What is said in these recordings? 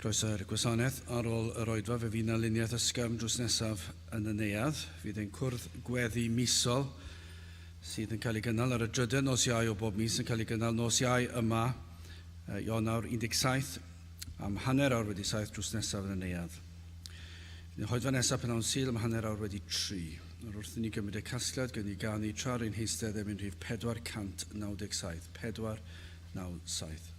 Croeso i'r gwasanaeth. Ar ôl yr oedfa fe fydd 'na luniaeth ysgafn drws nesaf yn y neuadd. Fydd ein cwrdd gweddi misol sydd yn cael ei gynnal ar y drydedd nos Iau o bob mis yn cael ei gynnal nos Iau yma, Ionawr 17, am hanner awr wedi saith drws nesaf yn y neuadd. Fydd ein hoedfa nesaf pnawn Sul am hanner awr wedi tri. Nawr wrth i ni gymryd y casgliad, gawn ni ganu tra rwy'n heistedd emyn rhif 497. 497.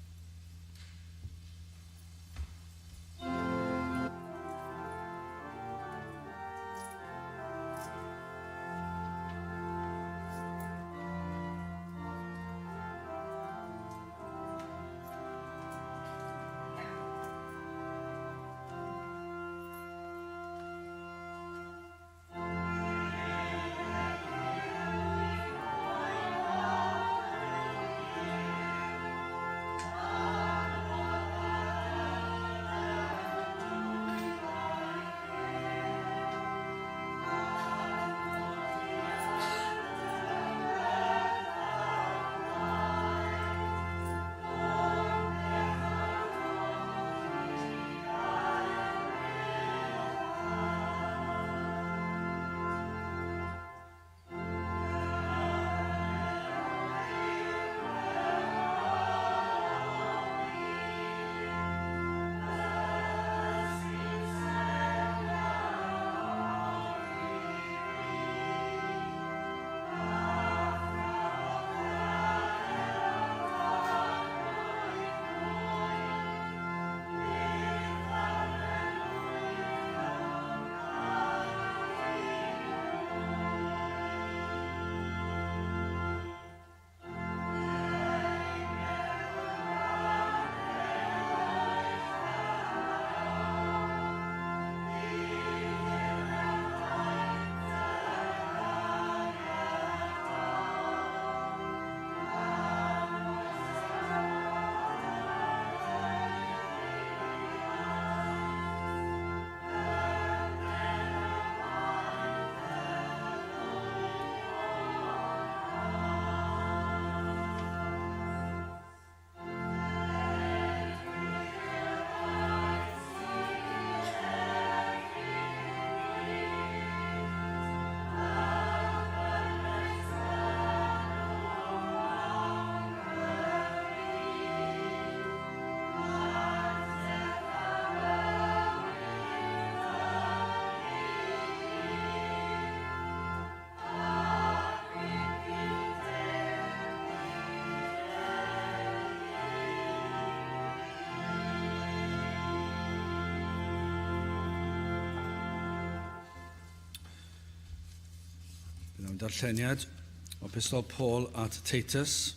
Bydd darlleniad o Epistol Paul at Titus,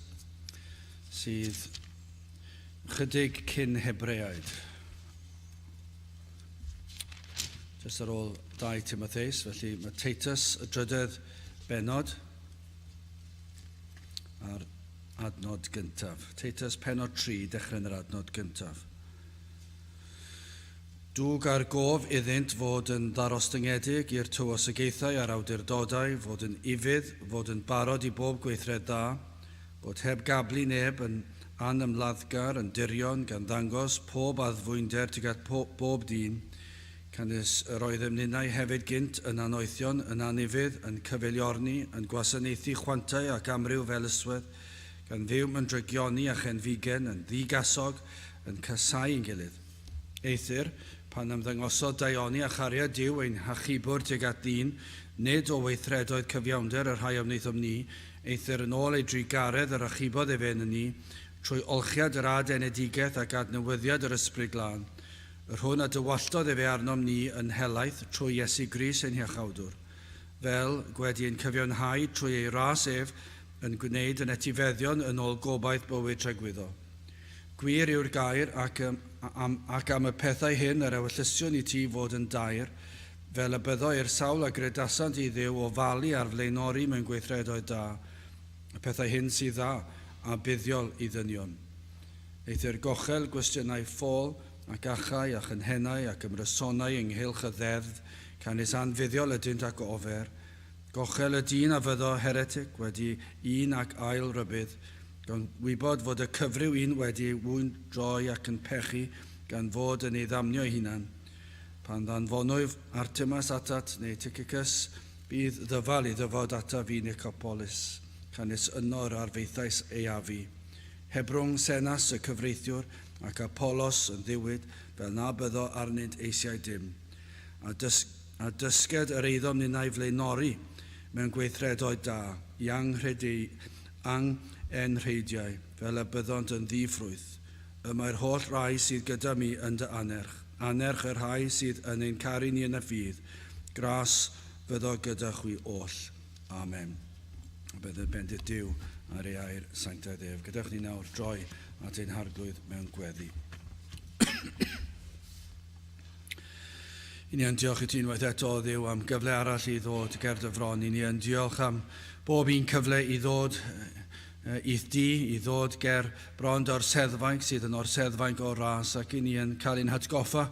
sydd chydig cyn Hebreaid. Jyst ar ôl 2 Timotheus, felly mae Titus y drydedd benod a'r adnod gyntaf. Titus penod 3, dechrau yn yr adnod gyntaf. Dwg ar gof iddynt fod yn ddarostyngedig i'r tywysogaethau a'r awdurdodau, fod yn ufudd, fod yn barod i bob gweithred dda, bod heb gablu neb, yn anymladdgar, yn dirion, gan ddangos pob addfwynder tuag at bob dyn, canys yr oeddem ninnau hefyd gynt yn annoethion, yn anufudd, yn cyfeiliorni, yn gwasanaethu chwantau ac amryw felyswedd, gan fyw mewn drygioni a chenfigen, yn ddi-gasog, yn casáu ein gilydd. Eithr, pan ymddangosodd daioni a chariad Duw ein hachubwr tuag at ddyn, nid o weithredoedd cyfiawnder y rhai a wnaethom ni, eithr yn ôl ei drugaredd yr achubodd efe yn ni, trwy olchiad yr ad-enedigaeth ac adnewyddiad yr Ysbryd Glân, yr hwn a dywalltodd efe arnom ni yn helaeth trwy Iesu Grist ein Hiachawdwr, fel, gwedi ein cyfiawnhau trwy ei ras ef, yn gwneud yn etifeddion yn ôl gobaith bywyd tragwyddo. Gwir yw'r gair, ac am, ac am y pethau hyn yr ewyllysiwn i ti fod yn daer, fel y byddo i'r sawl a gredasant i Dduw ofalu ar flaenori mewn gweithredoedd da, y pethau hyn sydd dda a buddiol i ddynion. Eithr gochel gwestiynau ffôl, ac achau, a chynhennau, ac ymrysonau ynghylch y ddeddf, canys anfuddiol ydynt ac ofer. Gochel y dyn a fyddo heretic wedi un ac ail rybudd, Gan wybod fod y cyfryw un wedi ei ŵyn droi ac yn pechu, gan fod yn ei ddamnio ei hunan. Pan ddanfonwyf Artemas atat neu Tychicus, bydd ddyfal i ddyfod ata fi Nicopolis, canys yno yr arfaethais ei afu. Hebrwng Senas y cyfreithiwr ac Apollos yn ddiwyd, fel na byddo arnynt eisiau dim. A, dys a dysged yr eiddom ninnau flaenori mewn gweithredoedd da, i angenrheidiau, fel y byddont yn ddi-ffrwyth. Y mae'r holl rai sydd gyda mi yn dy anerch. Anerch y rhai sydd yn ein caru ni yn y ffydd. Gras fyddo gyda chwi oll. Amen. A bydd y bendith Duw ar ei air sanctaidd ef. Gadewch ni nawr droi at ein Harglwydd mewn gweddi. I ni yn diolch i ti unwaith eto, o Dduw, am gyfle arall i ddod ger dy fron. I ni yn diolch am bob un cyfle i ddod i'th di, i ddod ger bron dy orseddfainc sydd yn orseddfainc o ras, ac i ni yn cael ein hatgoffa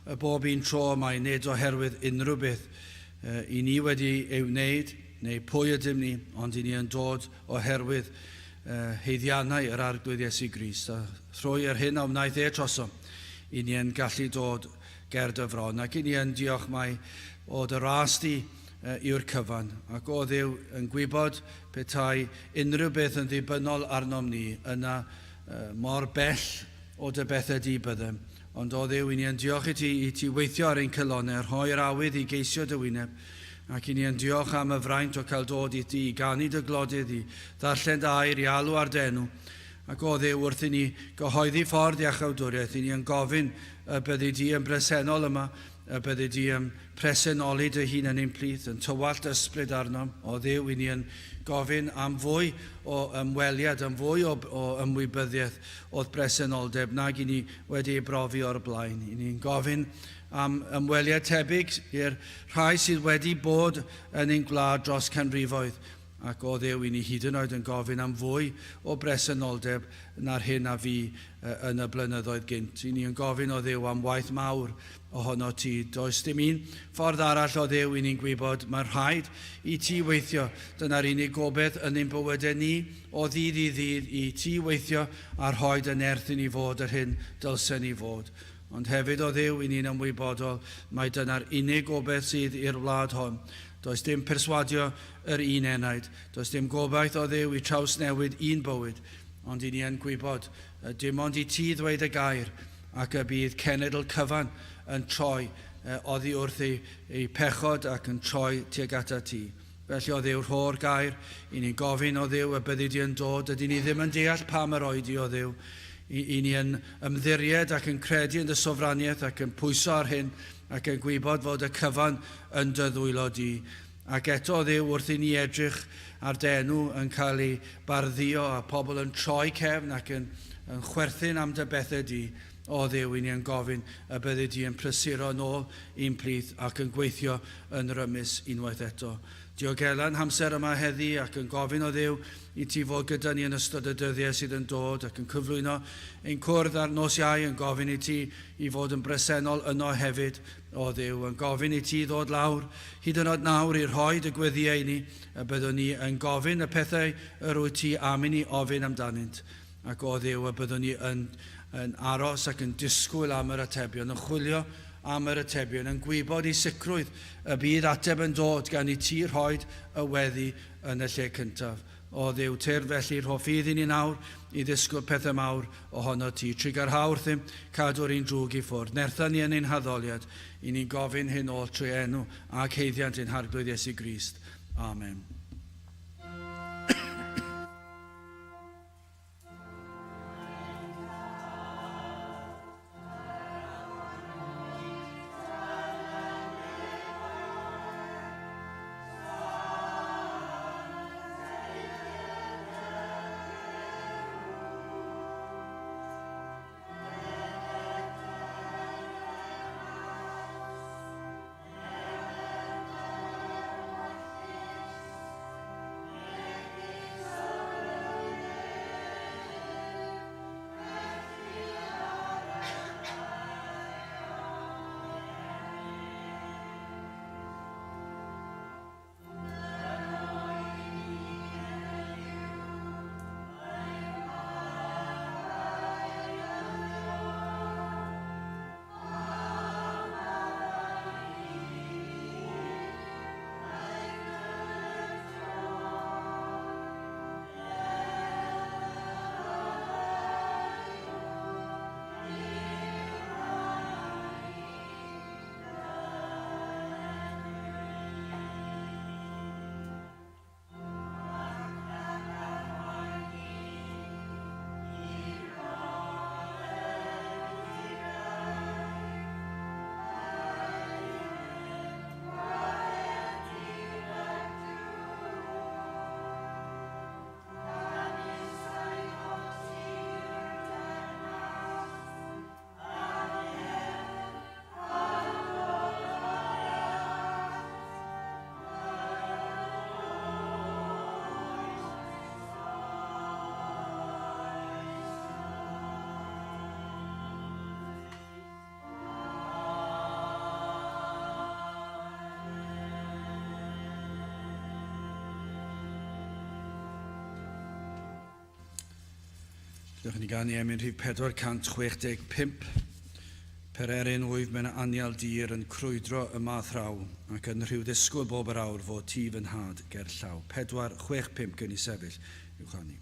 y bob un tro mai nid oherwydd unrhyw beth i ni wedi ei wneud, neu pwy ydym ni, ond i ni yn dod oherwydd haeddiannau yr Arglwydd Iesu Grist, a thrwy yr hyn a wnaeth e trosom, i ni yn gallu dod ger dy fron, ac i ni yn diolch mai o dy ras di yw'r cyfan, ac o Dduw yn gwybod petai unrhyw beth yn ddibynnol arnom ni, yna mor bell o dy bethau di byddem. Ond o Dduw, i ni yn diolch i ti, i ti weithio ar ein calonnau, rhoi'r awydd i geisio dy wyneb, ac i ni yn diolch am y fraint o cael dod i ti, i ganu dy glodydd, i ddarllen dy air, i alw ar dy enw. Ac o Dduw, wrth i ni gyhoeddi ffordd iachawdwriaeth, i ni yn gofyn y byddi di yn bresennol yma, y byddi di yn presenoli dy hun yn ein plith, yn tywallt ysbryd arnom. O Dduw, i ni yn gofyn am fwy o ymweliad, am fwy o ymwybyddiaeth o'th bresenoldeb nag i ni wedi ei brofi o'r blaen. I ni'n gofyn am ymweliad tebyg i'r rhai sydd wedi bod yn ein gwlad dros canrifoedd, ac o Dduw, i ni hyd yn oed yn gofyn am fwy o bresenoldeb na'r hyn a fu yn y blynyddoedd gynt. I ni yn gofyn o Dduw am waith mawr ohono ti. Does dim un ffordd arall o Dduw i ni'n gwybod. Mae'n rhaid i ti weithio. Dyna'r unig gobaith yn ein bywydau ni o ddydd i ddydd, i ti weithio a rhoi dy nerth i ni fod yr hyn dylsen ni fod. Ond hefyd o Dduw, i ni'n ymwybodol mai dyna'r unig gobaith sydd i'r wlad hon. Does dim perswadio yr un enaid. Does dim gobaith o Dduw i trawsnewid un bywyd. Ond i ni yn gwybod, dim ond i ti ddweud y gair, ac y bydd cenedl cyfan yn troi oddi wrth ei pechod ac yn troi tuag atat ti. Felly o Dduw, rho'r gair i ni'n gofyn o Dduw y byddi di yn dod. Ydyn ni ddim yn deall pam yr oedi o Dduw. I ni yn ymddiried ac yn credu yn dy sofraniaeth ac yn pwyso ar hyn ac yn gwybod fod y cyfan yn dy ddwylo di. Ac eto o Dduw, wrth i ni edrych ar dy enw yn cael ei bardduo a pobl yn troi cefn ac yn chwerthin am dy bethau di, o Dduw, i ni yn gofyn y byddi di yn prysuro yn ôl i'n plith ac yn gweithio yn rymus unwaith eto. Diogela'n hamser yma heddi ac yn gofyn o Dduw i ti fod gyda ni yn ystod y dyddiau sydd yn dod ac yn cyflwyno ein cwrdd ar nos Iau, yn gofyn i ti i fod yn bresennol yno hefyd, o Dduw, yn gofyn i ti ddod lawr hyd yn oed nawr i rhoi dy gweddïau i ni, y byddwn ni yn gofyn y pethau yr wyt ti am i ni ofyn amdanynt. Ac o Dduw, y byddwn ni yn aros ac yn disgwyl am yr atebion, yn chwilio am yr atebion, yn gwybod i sicrwydd y bydd ateb yn dod gan i ti rhoid y weddi yn y lle cyntaf. O Dduw, tyrd felly, rho ffydd i ni nawr i ddisgwyl pethau mawr ohono ti. Trugarha wrthym, cadw'r un drwg i ffwrdd. Nertha ni yn ein haddoliad, i ni'n gofyn hyn oll trwy enw ac haeddiant ein Harglwydd Iesu Grist. Amen. Dewch i ni ganu emyn rhif 465. Pererin wyf mewn anial dir yn crwydro y math rhaw, ac yn rhyw ddisgwyl bob yr awr fod ti fy nhad ger llaw. 465 gyn i sefyll i'w chanu.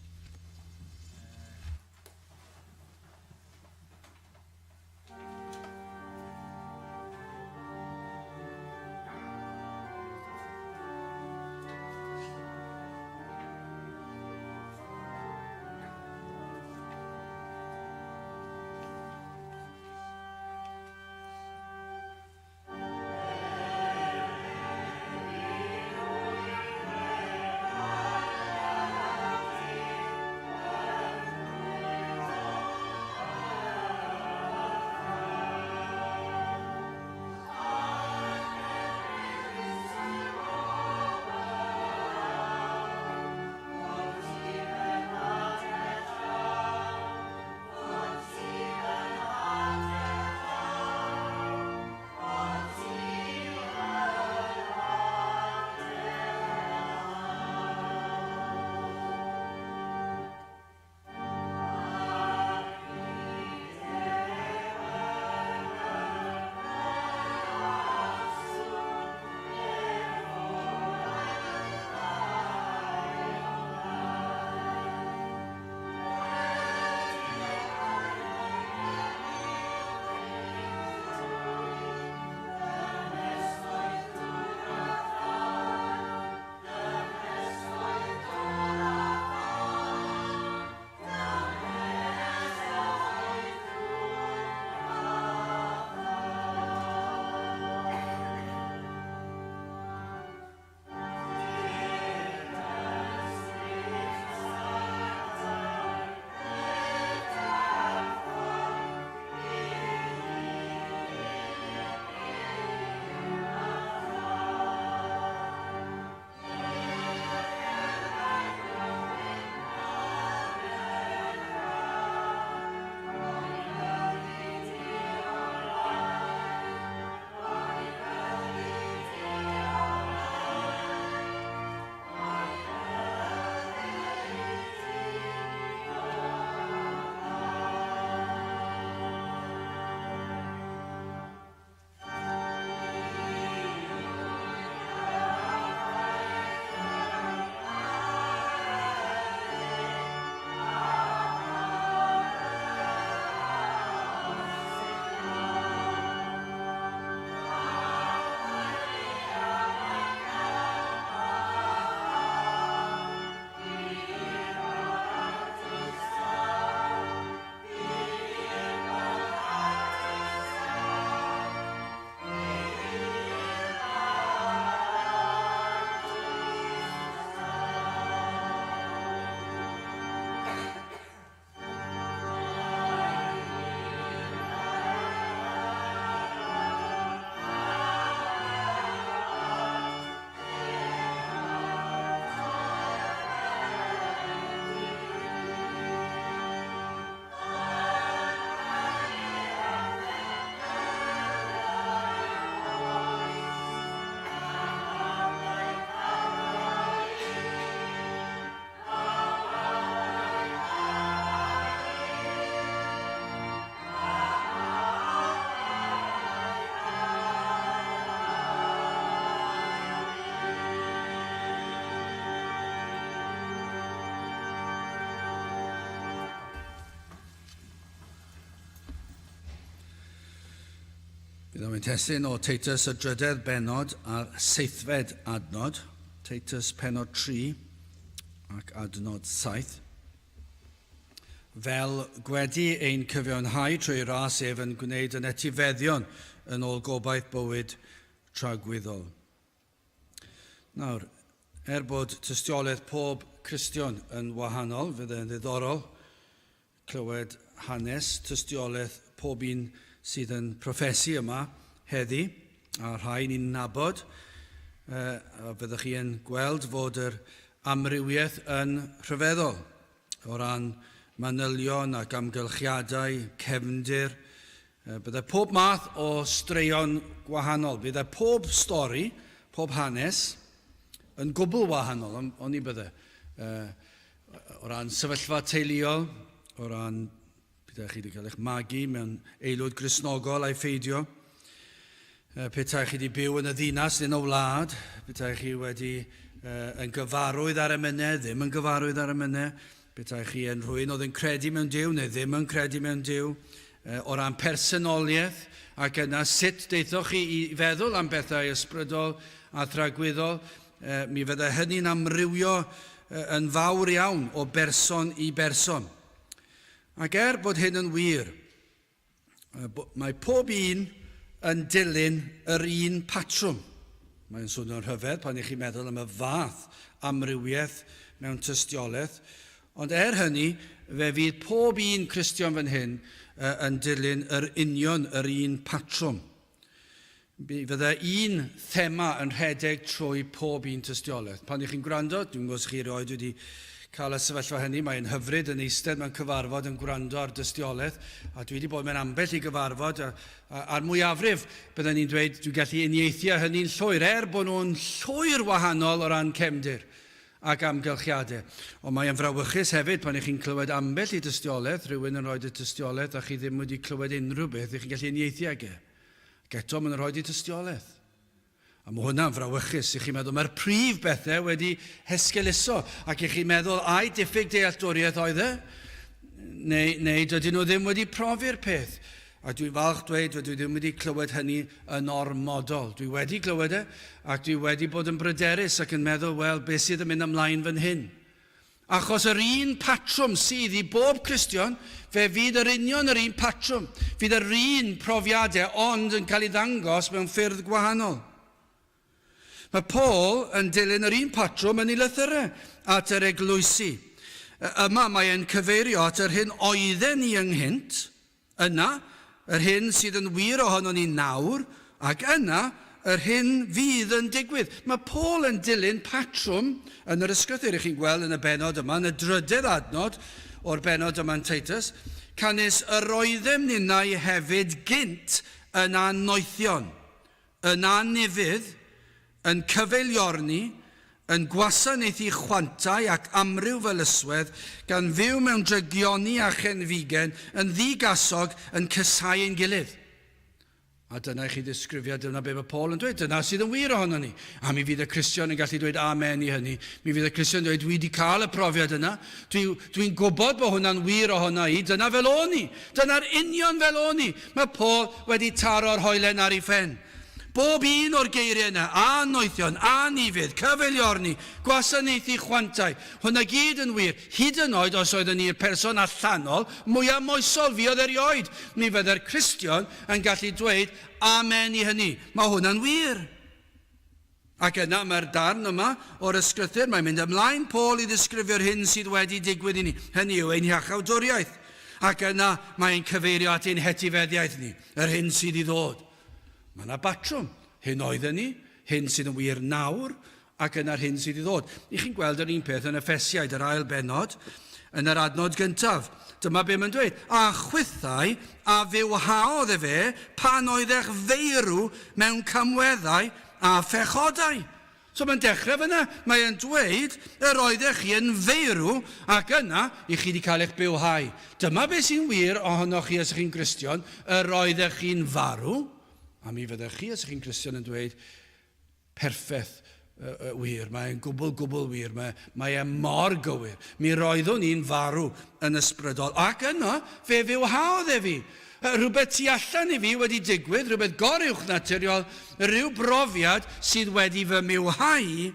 Bydd o'n testun o Titus y drydedd bennod a'r seithfed adnod, Titus pennod 3 ac adnod 7. Fel gwedi ein cyfiawnhau trwy ras ef yn gwneud yn etifeddion yn ôl gobaith bywyd tragwyddol. Nawr, er bod tystiolaeth pob Cristion yn wahanol, fydd e'n ddiddorol clywed hanes tystiolaeth pob un sydd yn proffesu yma heddi, a rhai ni'n nabod, a fyddwch chi yn gweld fod yr amrywiaeth yn rhyfeddol o ran manylion ac amgylchiadau, cefndir. Byddai pob math o straeon gwahanol. Byddai pob stori, pob hanes, yn gwbl wahanol, oni bydde? O ran sefyllfa teuluol, o ran petai chi wedi cael eich magu mewn aelwyd Gristnogol a'i pheidio, petai chi wedi byw yn y ddinas neu yn y wlad, petai chi wedi yn gyfarwydd ar emynau, ddim yn gyfarwydd ar emynau, petai chi yn rhywun oedd yn credu mewn Duw neu ddim yn credu mewn Duw, o ran personoliaeth ac yna sut deithoch chi i feddwl am bethau ysbrydol a thragwyddol, Mi fyddai hynny'n amrywio yn fawr iawn o berson i berson. Ac er bod hyn yn wir, mae pob un yn dilyn yr un patrwm. Mae'n swnio'n rhyfedd pan ych chi'n meddwl am y fath amrywiaeth mewn tystiolaeth, ond er hynny, fe fydd pob un Cristion fan hyn yn dilyn yr union yr un patrwm. Mi fydda un thema yn rhedeg trwy pob un tystiolaeth. Pan ych chi'n gwrando, dwi'n gwybod os chi erioed wedi cael y sefyllfa hynny, mae'n hyfryd yn eistedd mewn cyfarfod yn gwrando ar dystiolaeth, a dwi wedi bod mewn ambell i gyfarfod, a, a, a'r mwyafrif, byddwn ni'n dweud, dwi'n gallu uniaethu â hynny'n llwyr, er bod nhw'n llwyr wahanol o ran cefndir ac amgylchiadau. Ond mae'n frawychus hefyd pan ych chi'n clywed ambell i dystiolaeth, rhywun yn rhoi y tystiolaeth a chi ddim wedi clywed unrhyw beth, ych chi'n gallu uniaethu ag e. Ac eto, maen nhw'n rhoi eu tystiolaeth. A mae hwnna'n frawychus i chi'n meddwl, mae'r prif bethau wedi hesgeuluso, ac i chi'n meddwl, ai diffyg dealltwriaeth oedd e? Neu, neu dydyn nhw ddim wedi profi'r peth. A dwi'n falch dweud, dwi ddim wedi clywed hynny yn ormodol. Dwi wedi clywed e, ac dwi wedi bod yn bryderus ac yn meddwl, wel, beth sydd yn mynd ymlaen fan hyn? Achos yr un patrwm sydd i bob Cristion, fe fydd yr union yr un patrwm, fydd yr un profiadau ond yn cael ei ddangos mewn ffyrdd gwahanol. Mae Paul yn dilyn yr un patrwm yn ei lythyrau at yr eglwysi. Yma mae e'n cyfeirio at yr hyn oedden ni ynghynt, Yna, yr hyn sydd yn wir ohonon ni nawr, ac yna, yr hyn fydd yn digwydd. Mae Paul yn dilyn patrwm yn yr Ysgrythur. Y'ch chi'n gweld yn y bennod yma, yn y drydedd adnod o'r bennod yma yn Titus, Canys yr oeddem ninnau hefyd gynt yn annoethion, yn anufudd, yn cyfeiliorni, yn gwasanaethu chwantau ac amryw felyswedd, gan fyw mewn drygioni a chenfigen, yn ddi-gasog, yn casáu ein gilydd. A dyna i chi ddisgrifiad, dyna be mae Paul yn dweud, dyna sydd yn wir ohono ni. A mi fydd y Cristion yn gallu dweud amen i hynny. Mi fydd y Cristion yn dweud, dwi wedi cael y profiad yna, dwi'n dwi gwybod bod hwnna'n wir ohono i, dyna fel o'n i, dyna'r union fel o'n i. Mae Paul wedi taro'r hoelen ar ei phen. Bob un o'r geiriau yna, annoethion, anufudd, cyfeiliorni, gwasanaethu chwantau, hwnna gyd yn wir, hyd yn oed os oeddwn i'r person allanol mwyaf moesol fuodd erioed, mi fydde'r Cristion yn gallu dweud amen i hynny. Mae hwnna'n wir. Ac yna mae'r darn yma o'r Ysgrythur, mae'n mynd ymlaen Paul i ddisgrifio'r hyn sydd wedi digwydd i ni, hynny yw ein hiachawdwriaeth. Ac yna mae'n cyfeirio at ein hetifeddiaeth ni, yr hyn sydd i ddod. Mae yna batrwm. Hyn oedden ni, hyn sydd yn wir nawr, ac yna'r hyn sydd i ddod. I chi'n gweld yr un peth yn Effesiaid, yr ail bennod, yn yr adnod gyntaf. Dyma be mae'n dweud. A chwithau a fywhaodd efe pan oeddech feirw mewn camweddau a phechodau. So mae'n dechrau fyna. Mae e'n dweud, yr oeddech chi yn feirw, ac yna, i chi wedi cael eich bywhau. Dyma beth sy'n wir ohonoch chi os ych chi'n Gristion, yr oeddech chi'n farw, a mi fyddech chi os ych chi'n Gristion yn dweud, perffaith uh, wir, mae'n gwbl, gwbl wir, mae, mae e mor gywir. Mi roeddwn i'n farw yn ysbrydol, ac yna, fe fywhaodd e fi. Rhywbeth tu allan i fi wedi digwydd, rhywbeth goruwchnaturiol, rhyw brofiad sydd wedi fy mywhau.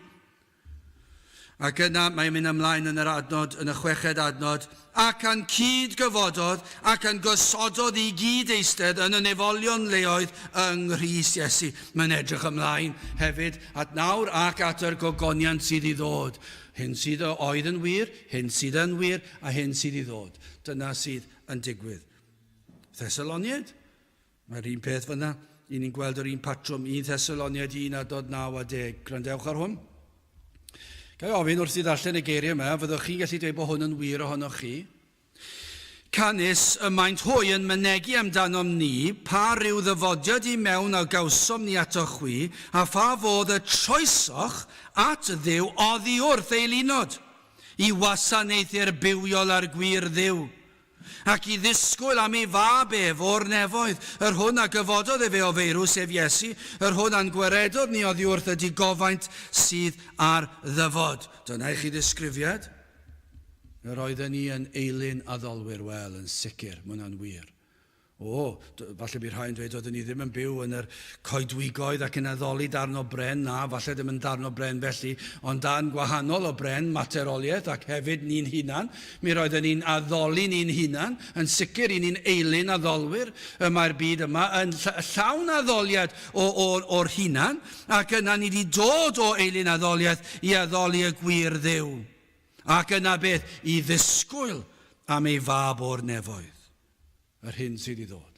Ac yna mae'n mynd ymlaen yn yr adnod, yn y chweched adnod, ac a'n cyd-gyfododd ac a'n gosododd i gyd eistedd yn y nefolion leoedd yng Nghrist Iesu. Mae'n edrych ymlaen hefyd at nawr ac at yr gogoniant sydd i ddod. Hyn sydd oedd yn wir, hyn sydd yn wir, a hyn sydd i ddod. Dyna sydd yn digwydd. Thessaloniaid. Mae'r un peth fyna. I ni'n gweld yr un patrwm, 1 Thessaloniaid 1 a dod 9 a 10. Gwrandewch ar hwn. Ga i ofyn wrth i ddarllen y geiriau yma, fyddwch chi'n gallu dweud bod hwn yn wir ohonoch chi? Canys y maent hwy yn mynegi amdanom ni pa ryw ddyfodiad i mewn a gawsom ni atoch chwi, a pha fodd y troesoch at Dduw oddi wrth eilunod, i wasanaethu'r bywiol a'r gwir Dduw. Ac i ddisgwyl am ei fab ef o'r nefoedd, yr hwn a gyfododd efe o feirw, sef Iesu, yr hwn a'n gwaredodd ni oddi wrth y digofaint sydd ar ddyfod. Dyna i chi ddisgrifiad. Yr oedden ni yn eilun addolwyr, wel, yn sicr, mae hwnna'n wir. O, falle bydd rhai yn dweud oedden ni ddim yn byw yn yr coedwigoedd ac yn addoli darn o bren, na, falle ddim yn darn o bren felly, ond darn gwahanol o bren, materoliaeth ac hefyd ni'n hunan. Mi roedden ni'n addoli ni'n hunan, yn sicr i ni'n eilun addolwyr, y mae'r byd yma yn llawn addoliad o, o, o'r hunan, ac yna ni wedi dod o eilun addoliaeth i addoli y gwir Dduw. Ac yna beth? I ddisgwyl am ei fab o'r nefoedd. Yr hyn sydd i ddod.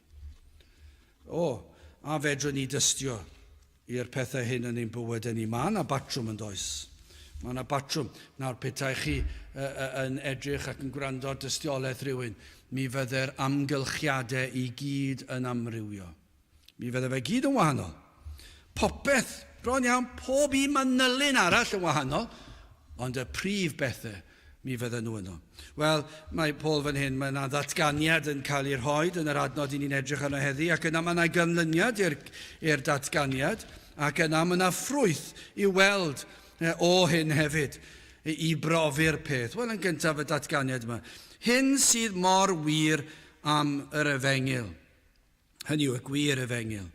O, a fedrwn ni dystio i'r pethau hyn yn ein bywydau ni? Mae yna batrwm yn does? Mae yna batrwm. Nawr, petai chi yn edrych ac yn gwrando ar dystiolaeth rhywun, mi fydde'r amgylchiadau i gyd yn amrywio. Mi fydde fe gyd yn wahanol. Popeth, bron iawn, pob un manylyn arall yn wahanol, ond y prif bethau, mi fydden nhw yno. Wel, mae Paul fan hyn, mae yna ddatganiad yn cael ei rhoi yn yr adnod i ni'n edrych arno heddi, ac yna mae yna ganlyniad i'r datganiad, ac yna mae yna ffrwyth i'w weld o hyn hefyd, i brofi'r peth. Wel, yn gyntaf y datganiad yma. Hyn sydd mor wir am yr efengyl. Hynny yw, y gwir efengyl.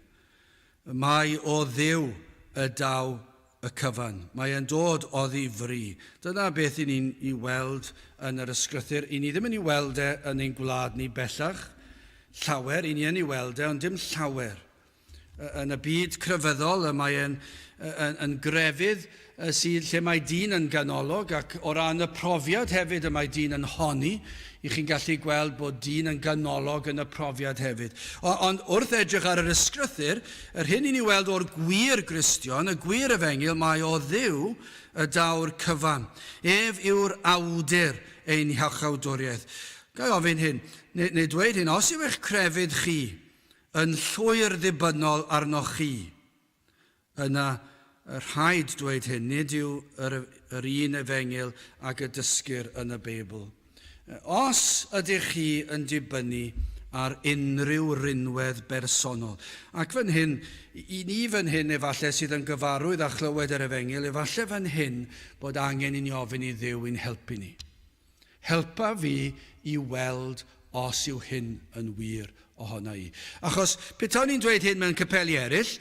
Mae o Dduw y daw y cyfan. Mae e'n dod oddi fri. Dyna beth i ni'n i weld yn yr ysgrythur. I ni ddim yn ei weld e yn ein gwlad ni bellach. Llawer, i ni yn ei weld e, ond dim llawer. Yn y byd crefyddol, y mae e'n yn, yn grefydd sydd lle mae dyn yn ganolog ac o ran y profiad hefyd y mae dyn yn honni, i chi'n gallu gweld bod dyn yn ganolog yn y profiad hefyd. Ond wrth edrych ar yr ysgrythur, yr hyn i ni weld o'r gwir Gristion, y gwir efengyl, mae o Dduw y daw'r cyfan. Ef yw'r awdur ein hiachawdwriaeth. Ga i ofyn hyn, neu, neu dweud hyn, os yw eich crefydd chi yn llwyr ddibynnol arnoch chi, Yna, rhaid dweud hyn, nid yw yr, yr un efengyl ag y dysgir yn y Beibl. Os ydych chi yn dibynnu ar unrhyw rinwedd bersonol, ac fan hyn, i ni fan hyn efallai sydd yn gyfarwydd â chlywed yr efengyl, efallai fan hyn bod angen i ni ofyn i Dduw i'n helpu ni. Helpa fi i weld os yw hyn yn wir ohona i. Achos petawn i'n dweud hyn mewn capeli eraill,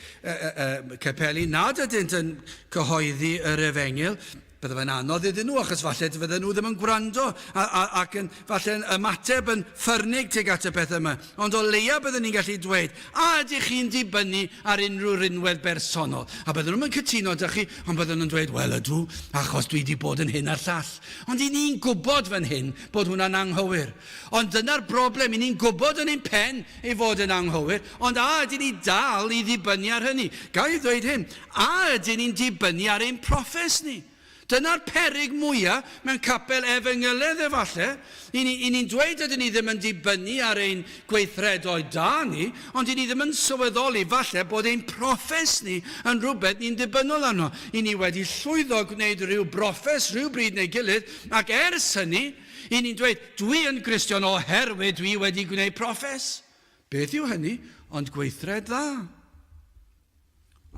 capeli nad ydynt yn cyhoeddi yr efengyl, bydde fe'n anodd iddyn nhw, achos falle fydden nhw ddim yn gwrando a, a, ac yn, falle yn ymateb yn ffyrnig tuag at y pethau yma. Ond o leia byddwn ni'n gallu dweud, a ydych chi'n dibynnu ar unrhyw rinwedd bersonol? A bydden nhw'n cytuno 'da chi, ond bydden nhw'n dweud, wel ydw, achos dwi wedi bod yn hyn a'r llall. Ond i ni'n gwybod fan hyn bod hwnna'n anghywir. Ond dyna'r broblem, i ni'n gwybod yn ein pen ei fod yn anghywir, ond a ydyn ni dal i ddibynnu ar hynny? Ga i ddweud hyn, a ydyn ni'n dibynnu ar ein proffes ni? Dyna'r peryg mwyaf mewn capel efengyledd efallai. I ni, i ni'n dweud dydyn ni ddim yn dibynnu ar ein gweithredoedd da ni, ond i ni ddim yn sylweddoli falle bod ein proffes ni yn rhywbeth ni'n ddibynnol arno. I ni wedi llwyddo gwneud rhyw broffes rhywbryd neu gilydd, ac ers hynny, i ni'n dweud, dwi yn Gristion oherwydd dwi wedi gwneud proffes. Beth yw hynny ond gweithred dda?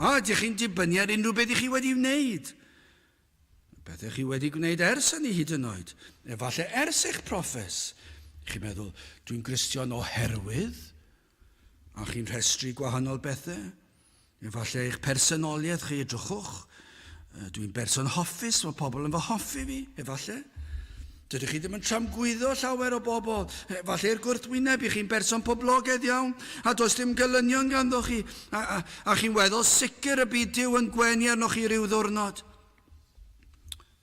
A ydych chi'n dibynnu ar unrhyw beth i chi wedi wneud? Beth ych chi wedi gwneud ers hynny hyd yn oed? Efallai ers eich proffes. Chi'n meddwl, dwi'n Gristion oherwydd? A chi'n rhestru gwahanol bethau? Efallai eich personoliaeth chi, edrychwch, dwi'n berson hoffus, mae pobl yn fy hoffi fi, efallai. Dydych chi ddim yn tramgwyddo llawer o bobl. Efallai i'r gwrthwyneb, i chi'n berson poblogaidd iawn, a does dim gelynion ganddo chi, a, a, a chi'n weddol sicr y bydd Duw yn gwenu arnoch chi ryw ddwrnod.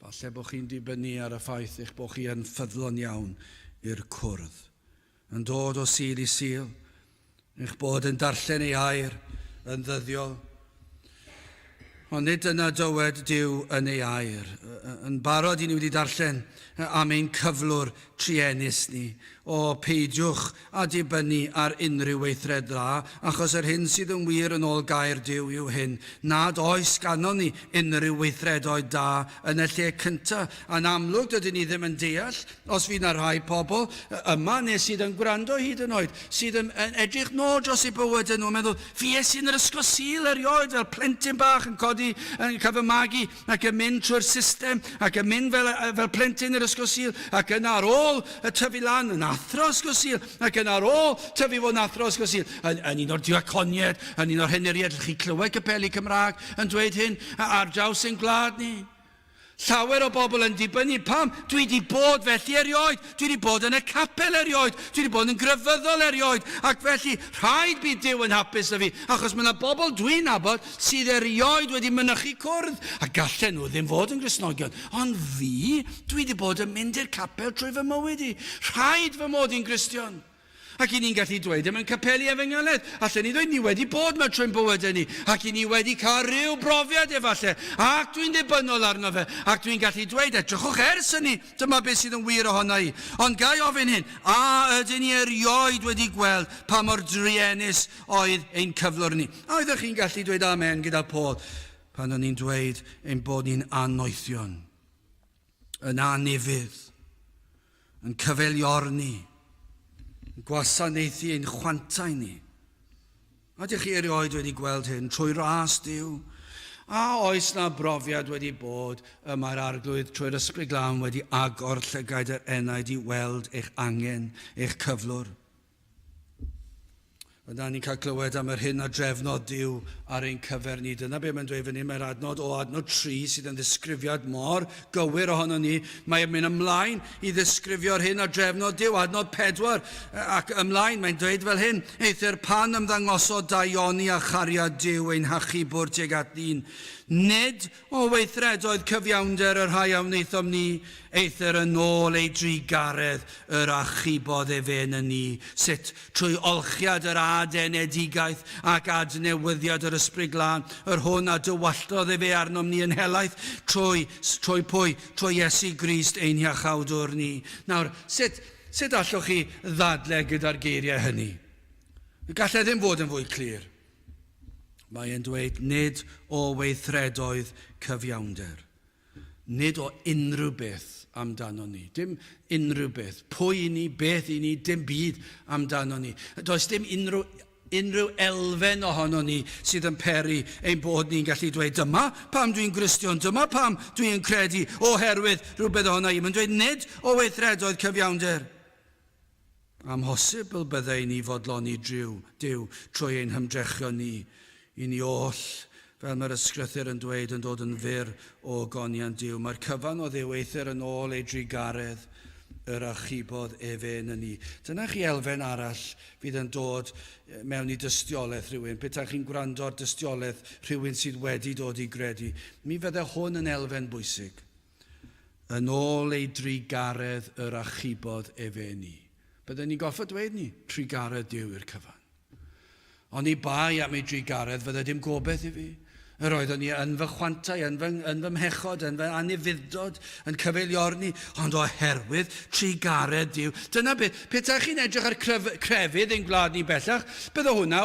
Falle bod chi'n dibynnu ar y ffaith eich bod chi yn ffyddlon iawn i'r cwrdd, yn dod o Sul i Sul, eich bod yn darllen ei air yn ddyddiol. Ond nid dyna dywed Duw yn ei air. Yn barod i ni wedi darllen am ein cyflwr truenus ni. O, peidiwch â dibynnu ar unrhyw weithred dda, achos yr hyn sydd yn wir yn ôl gair Duw yw hyn, nad oes ganon ni unrhyw weithredoedd da yn y lle cyntaf. A'n amlwg dydyn ni ddim yn deall Os fydd 'na rhai pobl yma neu sydd yn gwrando hyd yn oed, sydd yn, yn edrych nôl dros eu bywydau nhw yn meddwl, fues i yn yr ysgol Sul erioed fel plentyn bach yn codi, yn cael fy magu ac yn mynd trwy'r system ac yn mynd fel, fel plentyn i'r ysgol Sul ac yna ar ôl y tyfu lan yn athro ysgol Sul ac yna ar ôl tyfu fod yn athro ysgol Sul yn, yn un o'r diaconiaid, yn un o'r henuriaid, chi clywed capeli Cymraeg yn dweud hyn ar draws ein gwlad ni. Llawer o bobl yn dibynnu, pam? Dwi 'di bod felly erioed, dwi 'di bod yn y capel erioed, dwi 'di bod yn grefyddol erioed, ac felly rhaid bydd Duw yn hapus 'da fi, achos mae 'na bobl dwi'n nabod sydd erioed wedi mynychu cwrdd, a gallen nhw ddim fod yn Gristnogion, ond fi, dwi 'di bod yn mynd i'r capel trwy fy mywyd i, rhaid fy mod i'n Gristion. Ac i ni'n gallu dweud e mewn capeli efengylaidd. Allen ni ddweud, ni wedi bod 'ma trwy'n bywydau ni, ac i ni wedi cael rhyw brofiad efallai, ac dwi'n ddibynnol arno fe, ac dwi'n gallu dweud, edrychwch ers hynny, dyma beth sydd yn wir ohona i. Ond ga i ofyn hyn, a ydyn ni erioed wedi gweld pa mor druenus oedd ein cyflwr ni? A oeddech chi'n gallu dweud amen gyda Paul pan o'n i'n dweud ein bod ni'n annoethion, yn anufudd, yn cyfeiliorni, yn gwasanaethu ein chwantau ni. A ydych chi erioed wedi gweld hyn trwy ras Duw? A oes na brofiad wedi bod y mae'r Arglwydd trwy'r Ysbryd Glân wedi agor llygaid yr enaid i weld eich angen, eich cyflwr? Yna ni'n cael clywed am yr hyn a drefnodd Duw ar ein cyfer ni. Dyna be mae'n dweud fan hyn. Mae'r adnod o adnod 3 sydd yn ddisgrifiad mor gywir ohono ni. Mae'n mynd ymlaen i ddisgrifio'r hyn a drefnodd Duw. Adnod 4 ac ymlaen, mae'n dweud fel hyn. Eithr pan ymddangosodd daioni a chariad Duw ein hachubwr tuag at ddyn, nid O weithredoedd cyfiawnder y rhai a wnaethom ni, eithr yn ôl ei drugaredd yr achubodd efe yn y ni, sut? Trwy olchiad yr adenedigaeth ac adnewyddiad yr Ysbryd Glân, yr hwn a dywalltodd efe arnom ni yn helaeth, trwy, trwy pwy? Trwy Iesu Grist ein Hiachawdwr ni. Nawr, sut, sut allwch chi ddadle gyda'r geiriau hynny? Gallai ddim fod yn fwy clir. Mae e'n dweud nid o weithredoedd cyfiawnder. Nid o unrhyw beth amdano ni. Dim unrhyw beth. Pwy i ni, beth i ni, dim byd amdano ni. Does dim unrhyw, unrhyw elfen ohono ni sydd yn peri ein bod ni'n gallu dweud dyma pam dwi'n Gristion, dyma pam dwi'n credu oherwydd rhywbeth ohono i. Mae'n dweud nid o weithredoedd cyfiawnder. Amhosibl byddai i ni fodloni Duw, Duw trwy ein hymdrechion ni. I ni oll, fel mae'r Ysgrythur yn dweud, yn dod yn fyr o ogoniant Duw. Mae'r cyfan o Dduw eithr yn ôl ei drugaredd yr achubodd efe yn y ni. Dyna chi elfen arall fydd yn dod mewn i dystiolaeth rhywun. Petai chi'n gwrando ar dystiolaeth rhywun sydd wedi dod i gredu, mi fydde hwn yn elfen bwysig. Yn ôl ei drugaredd yr achubodd efe ni. Bydden ni'n gorfod dweud ni, trugaredd Duw yw'r cyfan. Oni bai am ei drugaredd fydde dim gobeith i fi. Yr oeddwn i yn fy chwantau, yn fy, yn fy mhechod, yn fy anufudd-dod, yn cyfeiliorni, ond oherwydd trugaredd Duw. Dyna beth, petai chi'n edrych ar cref, crefydd ein gwlad ni bellach, bydde hwnna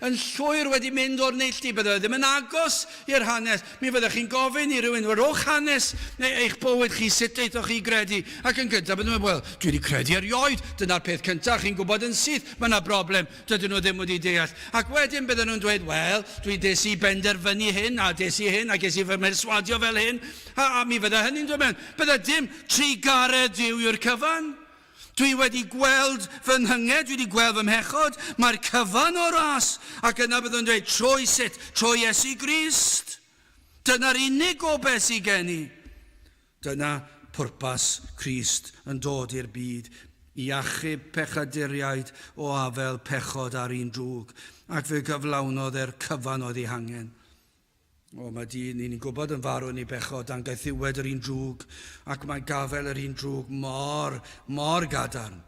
yn llwyr wedi mynd o'r neilltu, bydde ddim yn agos i'r hanes. Mi fyddech chi'n gofyn i rywun, wel, rhowch hanes eich bywyd chi, sut aethoch chi i gredu? Ac yn gyntaf, bydden nhw'n meddwl, wel, dwi wedi credu erioed. Dyna'r peth cyntaf, chi'n gwybod yn syth, mae yna broblem, dydyn nhw ddim wedi deall. Ac wedyn bydden nhw'n dweud, wel, dwi des i benderfynu hyn, a des i hyn, a ges i fy mherswadio fel hyn, a, a mi fydde hynny'n dod mewn. Bydde dim trugaredd Duw yw'r cyfan. Dwi wedi gweld fy nhynged, dwi wedi gweld fy mhechod, mae'r cyfan o ras. Ac yna byddwn yn dweud, trwy sut? Trwy Iesu Grist. Dyna'r unig gobaith sydd gen i. Dyna pwrpas Crist yn dod i'r byd, i achub pechaduriaid o afael pechod a'r un drwg, ac fe gyflawnodd e'r cyfan oedd ei hangen. O, mae dyn, ni'n gwybod yn farw yn ei bechod, dan gaethiwed yr un drwg, ac mae gafael yr un drwg mor, mor gadarn.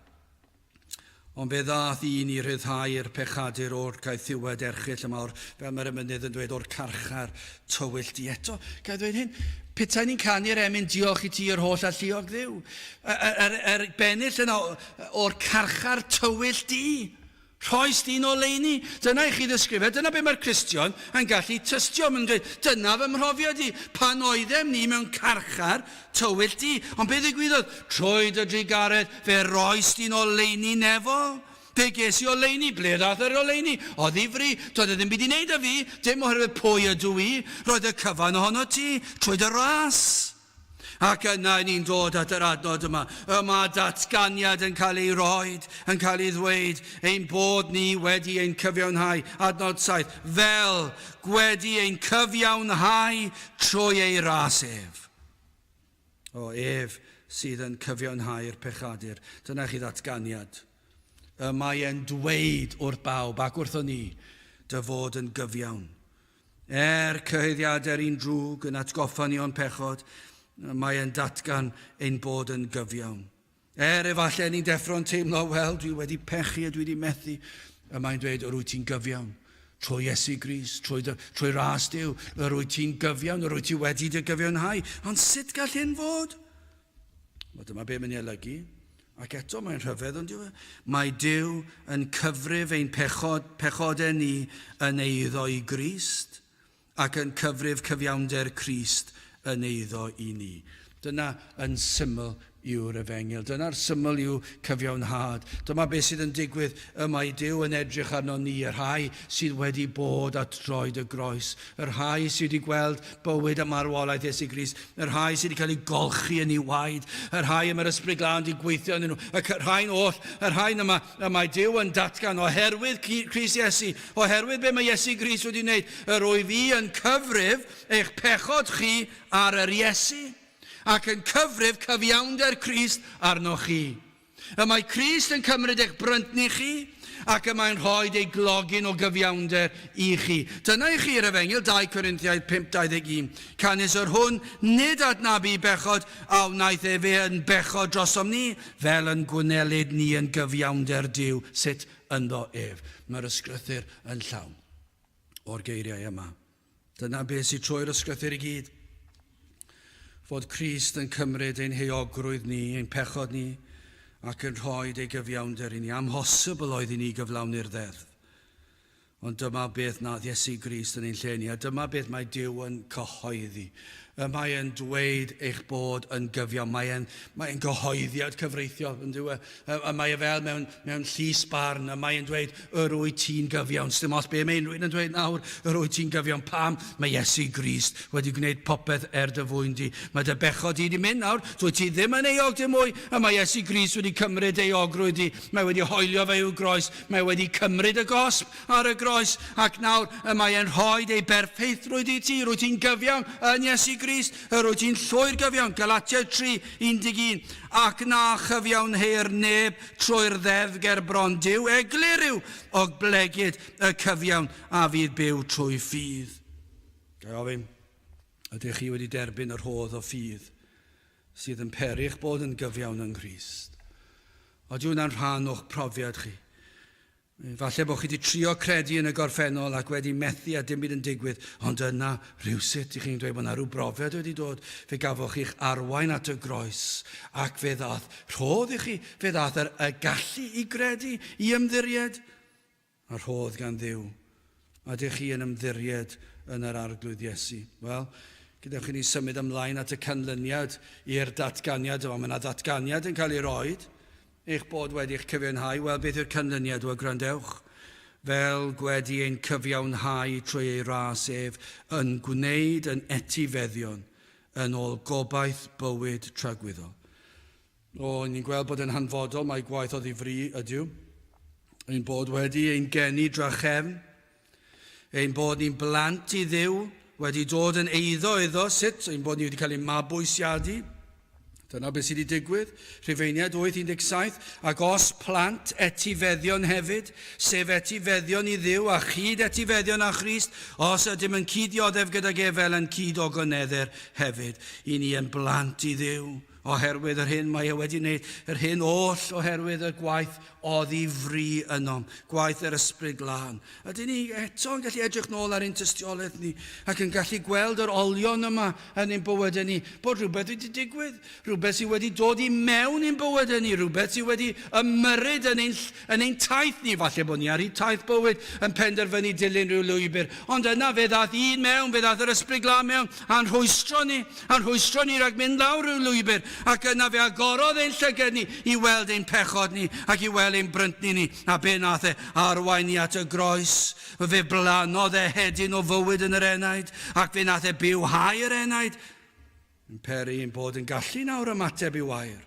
Ond fe ddaeth un i rhyddhau'r pechadur o'r caethiwed erchyll yma, o'r, fel mae'r emynydd yn dweud, o'r carchar tywyll du. Eto, ga i ddweud hyn, petai ni'n canu'r emyn diolch i ti yr holl alluog Dduw, yr, yr, yr bennill yna o'r carchar tywyll du, Rhoes di'n oleuni. Dyna i chi ddisgrifiad. Dyna be mae'r Cristion yn gallu tystio. Maen nhw'n dweud, dyna fy mhrofiad i, pan oeddem ni mewn carchar tywyll du. Ond be ddigwyddodd? Trwy dy drugaredd, fe roes di'n oleuni nefol. Fe ges i oleuni. Ble ddaeth yr oleuni? O ddifri. Doedd e ddim byd i wneud â fi, dim oherwydd pwy ydw i. Roedd y cyfan ohono ti, trwy dy ras. Ac yna ni'n dod at yr adnod yma. Y mae datganiad yn cael ei roed, yn cael ei ddweud, ein bod ni wedi ein cyfiawnhau. Adnod 7. Fel gwedi ein cyfiawnhau trwy ei ras ef. O, ef sydd yn cyfiawnhau'r pechadur. Dyna chi ddatganiad. Y mae e'n dweud wrth bawb ac wrthon ni, dy fod yn gyfiawn. Er cyhuddiadau'r un drwg yn atgoffa ni o'n pechod, mae e'n datgan ein bod yn gyfiawn. Er efallai ni'n deffro'n teimlo, wel, dwi wedi pechu a dwi wedi methu, y mae'n dweud, yr wyt ti'n gyfiawn. Trwy Iesu Grist, trwy, dy, trwy ras Duw, yr wyt ti'n gyfiawn, yr wyt ti wedi dy gyfiawnhau. Ond sut gall hyn fod? Wel, dyma be mae'n ei olygu. Ac eto, mae'n rhyfedd, ond yw e? Mae Duw yn cyfrif ein pechod, pechodau ni yn eiddo i Grist, ac yn cyfrif cyfiawnder Crist yn eiddo i ni. Dyna yn syml yw'r efengyl. Dyna'r syml yw cyfiawnhad. Dyma beth sydd yn digwydd. Y mae Duw yn edrych arno ni, y rhai sydd wedi bod at droed y groes, y rhai sydd wedi gweld bywyd a marwolaeth Iesu Grist, y rhai sydd wedi cael eu golchi yn ei waed, y rhai y mae'r Ysbryd Glân wedi gweithio ynddyn nhw, y rhain oll, y rhain yma, y mae Duw yn datgan oherwydd Crist Iesu, oherwydd be mae Iesu Grist wedi wneud, yr wyf i yn cyfrif eich pechod chi ar yr Iesu, ac yn cyfrif cyfiawnder Crist arnoch chi. Y mae Crist yn cymryd eich bryntni chi, ac y mae'n rhoi ei glogyn o gyfiawnder i chi. Dyna i chi'r Efengyl, 2 Corinthiaid 5:21. Canys yr hwn nid adnabu bechod a wnaeth efe yn bechod drosom ni, fel yn gwnelid ni yn gyfiawnder Duw, sut ynddo ef. Mae'r ysgrythur yn llawn o'r geiriau yma. Dyna beth sy'n trwy'r ysgrythur i gyd. Fod Crist yn cymryd ein heuogrwydd ni, ein pechod ni, ac yn rhoi ei gyfiawnder i ni. Amhosibl oedd i ni gyflawni'r ddeddf. Ond dyma beth nath Iesu Grist yn ein lle ni, a dyma beth mae Duw yn cyhoeddi. Y mae e'n dweud eich bod yn gyfiawn. Mae e'n, mae e'n gyhoeddiad cyfreithiol, yn dyw e? Y mae e fel mewn, mewn llys barn, y mae e'n dweud, yr wyt ti'n gyfiawn. Sdim ots be mae unrhyw un yn dweud nawr, yr wyt ti'n gyfiawn. Pam? Mae Iesu Grist wedi gwneud popeth er dy fwyn di. Mae dy bechod di wedi mynd nawr, dwyt ti ddim yn euog dim mwy, y mae Iesu Grist wedi cymryd euogrwydd di. Mae wedi hoelio fe i'w groes, mae wedi cymryd y gosb, ar y groes, ac nawr y mae e'n rhoi ei berffeithrwydd i ti. Rwyt ti'n gyfiawn yn Iesu Grist, yr wyt ti'n llwyr gyfiawn, Galatiaid 3, 11. Ac na chyfiawnheir neb trwy'r ddeddf ger bron Duw, eglur yw oblegid y cyfiawn a fydd byw trwy ffydd. Ga i ofyn, ydych chi wedi derbyn y rhodd o ffydd sydd yn peri eich bod yn gyfiawn yng Nghrist? Ydy hwnna'n rhan o'ch profiad chi? Falle bod chi wedi trio credu yn y gorffennol ac wedi methu a dim byd yn digwydd, ond yna rhywsut i chi'n dweud bod yna rhyw brofiad wedi dod, fe gafoch chi'ch arwain at y groes ac fe ddath rhodd i chi, fe ddath yr, y gallu i gredu, i ymddiried, a rhodd gan Dduw. A ydych chi yn ymddiried yn yr Arglwydd Iesu? Wel, gadewch i ni symud ymlaen at y canlyniad i'r datganiad yma. Mae yna ddatganiad yn cael ei roed. Eich bod wedi'ch cyfiawnhau, wel, beth yw'r canlyniad? Wel, gwrandewch. Fel gwedi ein cyfiawnhau trwy ei ras ef, yn gwneud yn etifeddion yn ôl gobaith bywyd tragwyddol. O, ni'n gweld bod yn hanfodol mai gwaith o ddifri ydyw. Ein bod wedi ein geni drachefn, ein bod ni'n blant i Dduw, wedi dod yn eiddo iddo, sut? Ein bod ni wedi cael ein mabwysiadu. Dyna beth sydd wedi digwydd. Rhufeiniaid 8:17, ac os plant etifeddion hefyd, sef etifeddion i Dduw a chyd etifeddion â Christ, os ydym yn cyd-dioddef gydag ef fel yn cyd-ogonedder hefyd, i ni yn blant i Dduw. Oherwydd yr hyn mae e wedi wneud, yr hyn oll oherwydd y gwaith oddi fri ynom, gwaith yr Ysbryd Glân. Ydyn ni eto yn gallu edrych nôl ar ein tystiolaeth ni ac yn gallu gweld yr olion yma yn ein bywydau ni, bod rhywbeth wedi digwydd, rhywbeth sydd wedi dod i mewn i'n bywydau ni, rhywbeth sydd wedi ymyrryd yn ein, yn ein taith ni, falle bod ni ar hyd taith bywyd yn penderfynu dilyn rhyw lwybr, ond yna fe ddaeth un mewn, fe ddaeth yr Ysbryd Glân mewn, a'n rhwystro ni, a'n rhwystro ni rhag mynd lawr rhyw lwybr, ac yna fe agorodd ein llyged ni i weld ein pechod ni ac i weld ein bryntni ni, a be nath e? Arwain ni at y groes. Fe blannodd e hedyn o fywyd yn yr enaid, ac fe nath e bywhau yr enaid, yn peri ein bod yn gallu nawr ymateb i'w air,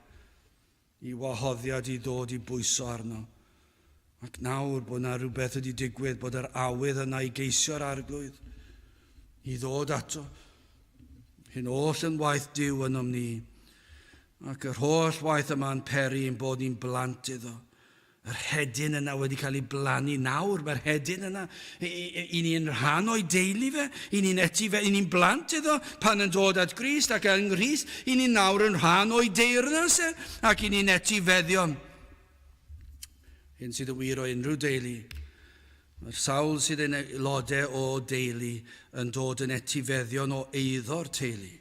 i wahoddiad i ddod i bwyso arno. Ac nawr bod yna rhywbeth wedi digwydd, bod yr awydd yna i geisio'r arglwydd, i ddod ato. Hyn oll yn waith Duw ynom ni, ac yr holl waith yma'n peri ein bod ni'n blant iddo. Yr hedyn yna wedi cael ei blannu nawr, mae'r hedyn yna, i ni'n rhan o'i deulu fe, i ni'n eti fe, i ni'n blant iddo pan yn dod at Grist ac yng Nghrist, i ni nawr yn rhan o'i deyrnas e, ac i ni'n etifeddion. Hyn sydd y wir o unrhyw deulu. Mae'r sawl sydd yn aelodau o deulu yn dod yn etifeddion o eiddo'r teulu.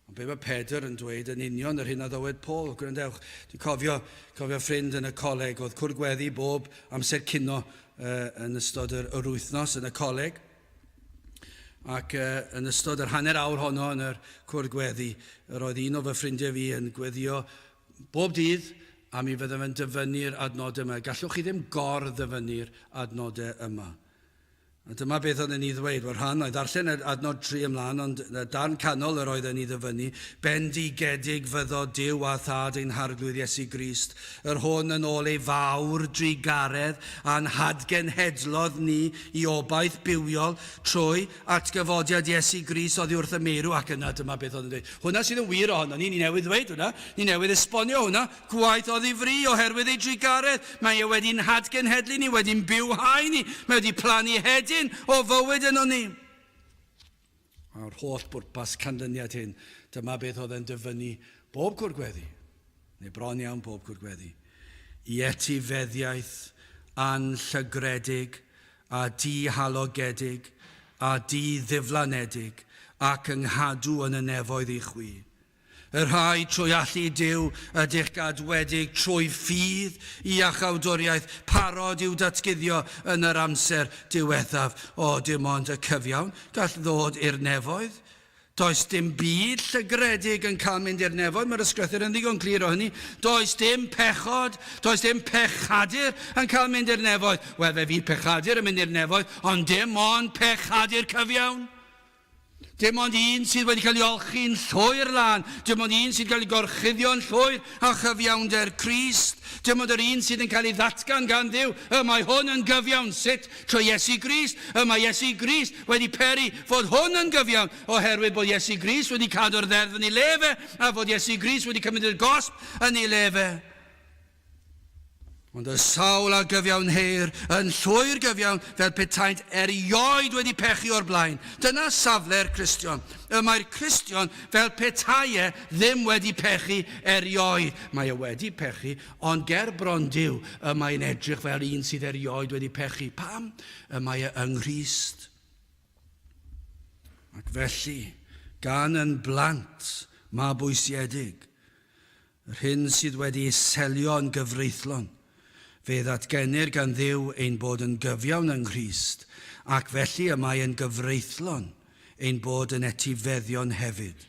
Ond be mae Pedr yn dweud yn union yr hyn a ddywed Paul. Gwrandewch, dwi'n cofio, cofio ffrind yn y coleg, oedd cwrdd gweddi bob amser cino uh, yn ystod yr, yr wythnos yn y coleg. Ac uh, yn ystod yr hanner awr honno yn yr cwrdd gweddi, yr oedd un o fy ffrindiau fi yn gweddio bob dydd a mi fyddem yn dyfynnu'r adnodau yma. Gallwch chi ddim gor-ddyfynnu'r adnodau yma. A dyma beth oedd yn ei ddweud. Wel, rhan oedd darllen yr adnod 3 ymlaen, ond y darn canol yr oedd yn ei ddyfynnu, Bendigedig fyddo Duw a Thad ein Harglwydd Iesu Grist, yr hwn yn ôl ei fawr drugaredd a'n hadgenhedlodd ni i obaith bywiol trwy atgyfodiad Iesu Grist oddi wrth y meirw. Ac yna dyma beth oedd yn dweud. Hwna sydd yn wir ohono ni, ni newydd ddweud hwnna, ni newydd esbonio hwnna, Gwaith o ddifri oherwydd ei drugaredd. Mae e wedi'n hadgenhedlu ni, wedi'n bywhau ni. Mae wedi plannu hedyn o fywyd yno ni. A'r holl bwrpas canlyniad hyn, dyma beth oedd e'n dyfynnu bob cwr gweddi, neu bron iawn bob cwr gweddi, i etifeddiaeth anllygredig a dihalogedig a di-ddiflanedig ac yng nghadw yn y nefoedd i chwi. Y rhai trwy allu Duw ydych gadwedig trwy ffydd i iachawdwriaeth parod i'w datguddio yn yr amser diwethaf. O, dim ond y cyfiawn gall ddod i'r nefoedd. Does dim byd llygredig yn cael mynd i'r nefoedd, mae'r ysgrythur yn ddigon clir o hynny. Does dim pechod, does dim pechadur yn cael mynd i'r nefoedd. Wel, fe fydd pechadur yn mynd i'r nefoedd, ond dim ond pechadur cyfiawn. Dim ond un sydd wedi cael ei olchi'n llwyr lân, dim ond un sydd cael ei gorchuddio'n llwyr â chyfiawnder Crist, dim ond yr un sydd yn cael ei ddatgan gan Dduw, y mae hwn yn gyfiawn. Sut? Trwy Iesu Grist. Y mae Iesu Grist wedi peri fod hwn yn gyfiawn, oherwydd bod Iesu Grist wedi cadw'r ddeddf yn ei le fe, a fod Iesu Grist wedi cymryd y gosb yn ei le fe. Ond y sawl a gyfiawnheir yn llwyr gyfiawn fel petaent erioed wedi pechu o'r blaen. Dyna safle'r Cristion. Y mae'r Cristion fel petai e ddim wedi pechu erioed. Mae e wedi pechu, ond ger bron Duw, y mae'n edrych fel un sydd erioed wedi pechu. Pam? Y mae e yng Nghrist. Ac felly, gan yn blant mabwysiedig, Yr hyn sydd wedi ei selio yn gyfreithlon. Fe ddatgenir gan Dduw ein bod yn gyfiawn yng Nghrist, ac felly y mae yn gyfreithlon ein bod yn etifeddion hefyd.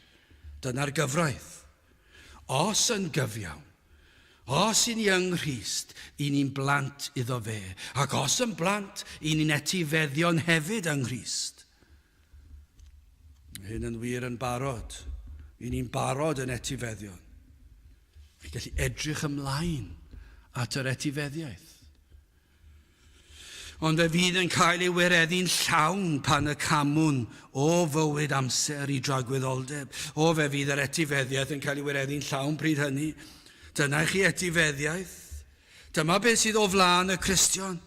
Dyna'r gyfraith. Os yn gyfiawn, os i ni yng Nghrist, i ni'n blant iddo fe, ac os yn blant, i ni'n etifeddion hefyd yng Nghrist. Mae hyn yn wir yn barod. I ni'n barod yn etifeddion. Fi'n gallu edrych ymlaen at yr etifeddiaeth. Ond fe fydd yn cael ei wireddu'n llawn pan y camwn o fywyd amser i dragwyddoldeb. O, fe fydd yr etifeddiaeth yn cael ei wireddu'n llawn pryd hynny. Dyna i chi etifeddiaeth. Dyma beth sydd o flaen y Cristion.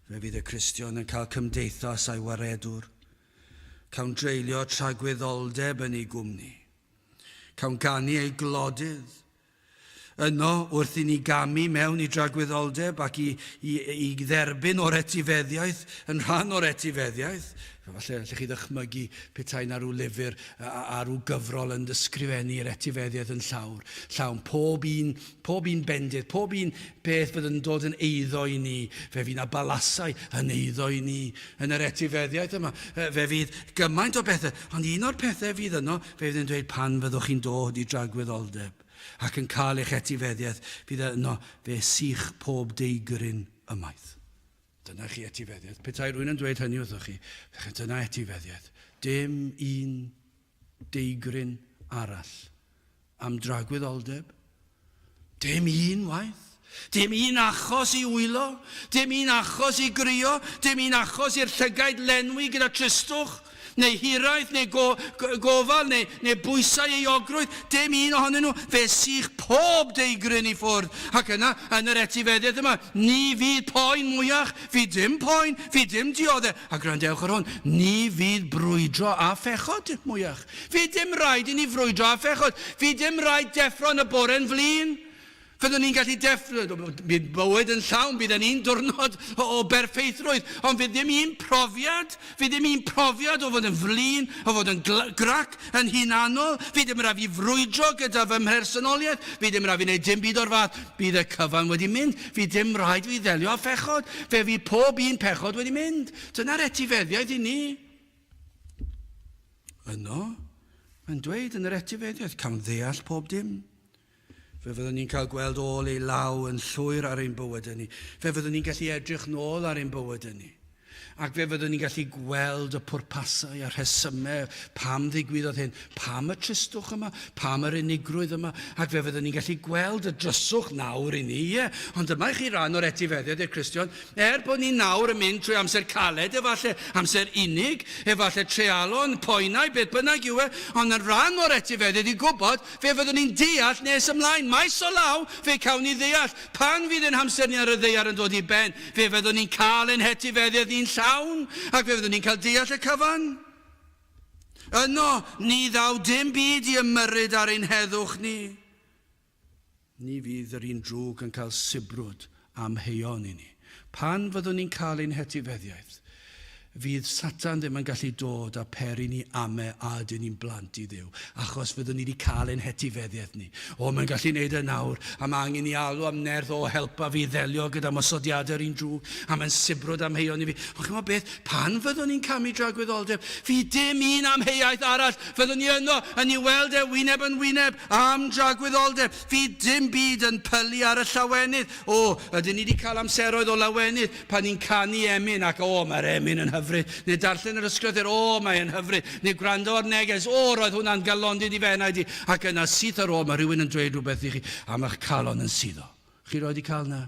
Fe fydd y Cristion yn cael cymdeithas a'i waredwr. Cawn dreulio tragwyddoldeb yn ei gwmni. Cawn ganu ei glodydd. Yno, wrth i ni gamu mewn i dragwyddoldeb ac i, i, i dderbyn o'r etifeddiaeth, yn rhan o'r etifeddiaeth, falle allech chi ddychmygu petai na rhyw lyfr a, a rhyw gyfrol yn ysgrifennu'r etifeddiaeth yn llawr, llawn, pob un, pob un bendith, pob un peth fydd yn dod yn eiddo i ni, fe fydd na balasau yn eiddo i ni yn yr etifeddiaeth yma, fe fydd gymaint o bethau, ond un o'r pethau fydd yno, fe fydd yn dweud pan fyddwch chi'n dod i dragwyddoldeb ac yn cael eich etifeddiaeth, fydd yno, fe sych pob deigryn ymaith. Dyna chi etifeddiaeth. Petai rhywun yn dweud hynny wrthoch chi, dyna etifeddiaeth. Dim un deigryn arall am dragwyddoldeb. Dim un waith. Dim un achos i wylo, dim un achos i grio, dim un achos i'r llygaid lenwi gyda tristwch, neu hiraeth, neu go, gofal, neu, neu bwysau euogrwydd, dim un ohonyn nhw. Fe sych pob deigryn i ffwrdd. Ac yna, yn yr etifeddiaeth yma, ni fydd poen mwyach, fydd dim poen, fydd dim diodde. A gwrandewch ar hwn, ni fydd brwydro a phechod mwyach. Fydd dim rhaid i ni frwydro a phechod. Fydd dim rhaid deffro yn y bore'n flin. Fyddwn ni'n gallu deffro, bydd bywyd yn llawn, bydd yn un diwrnod o berffeithrwydd, ond fydd ddim un profiad, fydd ddim un profiad o fod yn flin, o fod yn grac, yn hunanol, fydd ddim rhaid fi frwydro gyda fy mhersonoliaeth, fydd ddim rhaid fi wneud dim byd o'r fath, bydd y cyfan wedi mynd, fydd dim rhaid fi ddelio â phechod, fe fydd pob un pechod wedi mynd. Dyna'r etifeddiaeth i ni. Yno, mae'n dweud yn yr etifeddiaeth, cawn ddeall pob dim. Fe fyddwn ni'n cael gweld ôl ei law yn llwyr ar ein bywydau ni. Fe fyddwn ni'n gallu edrych nôl ar ein bywydau ni. Ac fe fyddwn ni'n gallu gweld y pwrpasau a'r rhesymau pam ddigwyddodd hyn, pam y tristwch yma, pam yr unigrwydd yma, ac fe fyddwn ni'n gallu gweld y dryswch nawr i ni, ie. Ond dyma i chi ran o'r etifeddiad i'r Cristion, Er bod ni nawr yn mynd trwy amser caled efallai, amser unig, efallai treialon, poenau, beth bynnag yw e, ond yn rhan o'r etifeddiaeth i gwybod, fe fyddwn ni'n deall nes ymlaen. Maes o law, fe cawn ni ddeall. Pan fydd ein hamser ni ar y ddaear yn dod i ben, fe fyddwn ni'n cael ein hetifeddiaeth ni'n llawn, ac fe fyddwn ni'n cael deall y cyfan. Yno, ni ddaw dim byd i ymyrryd ar ein heddwch ni. Ni fydd yr un drwg yn cael sibrwd amheuon i ni. Pan fyddwn ni'n cael ein hetifeddiaeth, fydd Satan ddim yn gallu dod a peri ni ame a ydyn ni'n blant i Dduw, achos fyddwn ni wedi cael ein hetifeddiaeth ni. O, mae'n gallu neud e nawr, a mae angen i alw am nerth, o, helpa fi ddelio gyda mosodiadau'r un drwg, a mae'n sibrwd amheuon i fi. Ond chimod beth? Pan fyddwn ni'n camu dragwyddoldeb, fydd dim un amheuaeth arall. Fyddwn ni yno yn ei weld e wyneb yn wyneb am dragwyddoldeb. Fydd dim byd yn pylu ar y llawenydd. O, ydyn ni wedi cael amseroedd o lawenydd pan ni'n canu emyn ac o, mae'r emyn yn hyfryd. Neu darllen yr ysgrythur, o, mae'n hyfryd. Neu gwrando ar neges, o, roedd hwnna'n galondid i fy enaid i. Ac yna syth ar ôl mae rhywun yn dweud rhywbeth i chi a mae'ch calon yn suddo. Chi roed i cael na?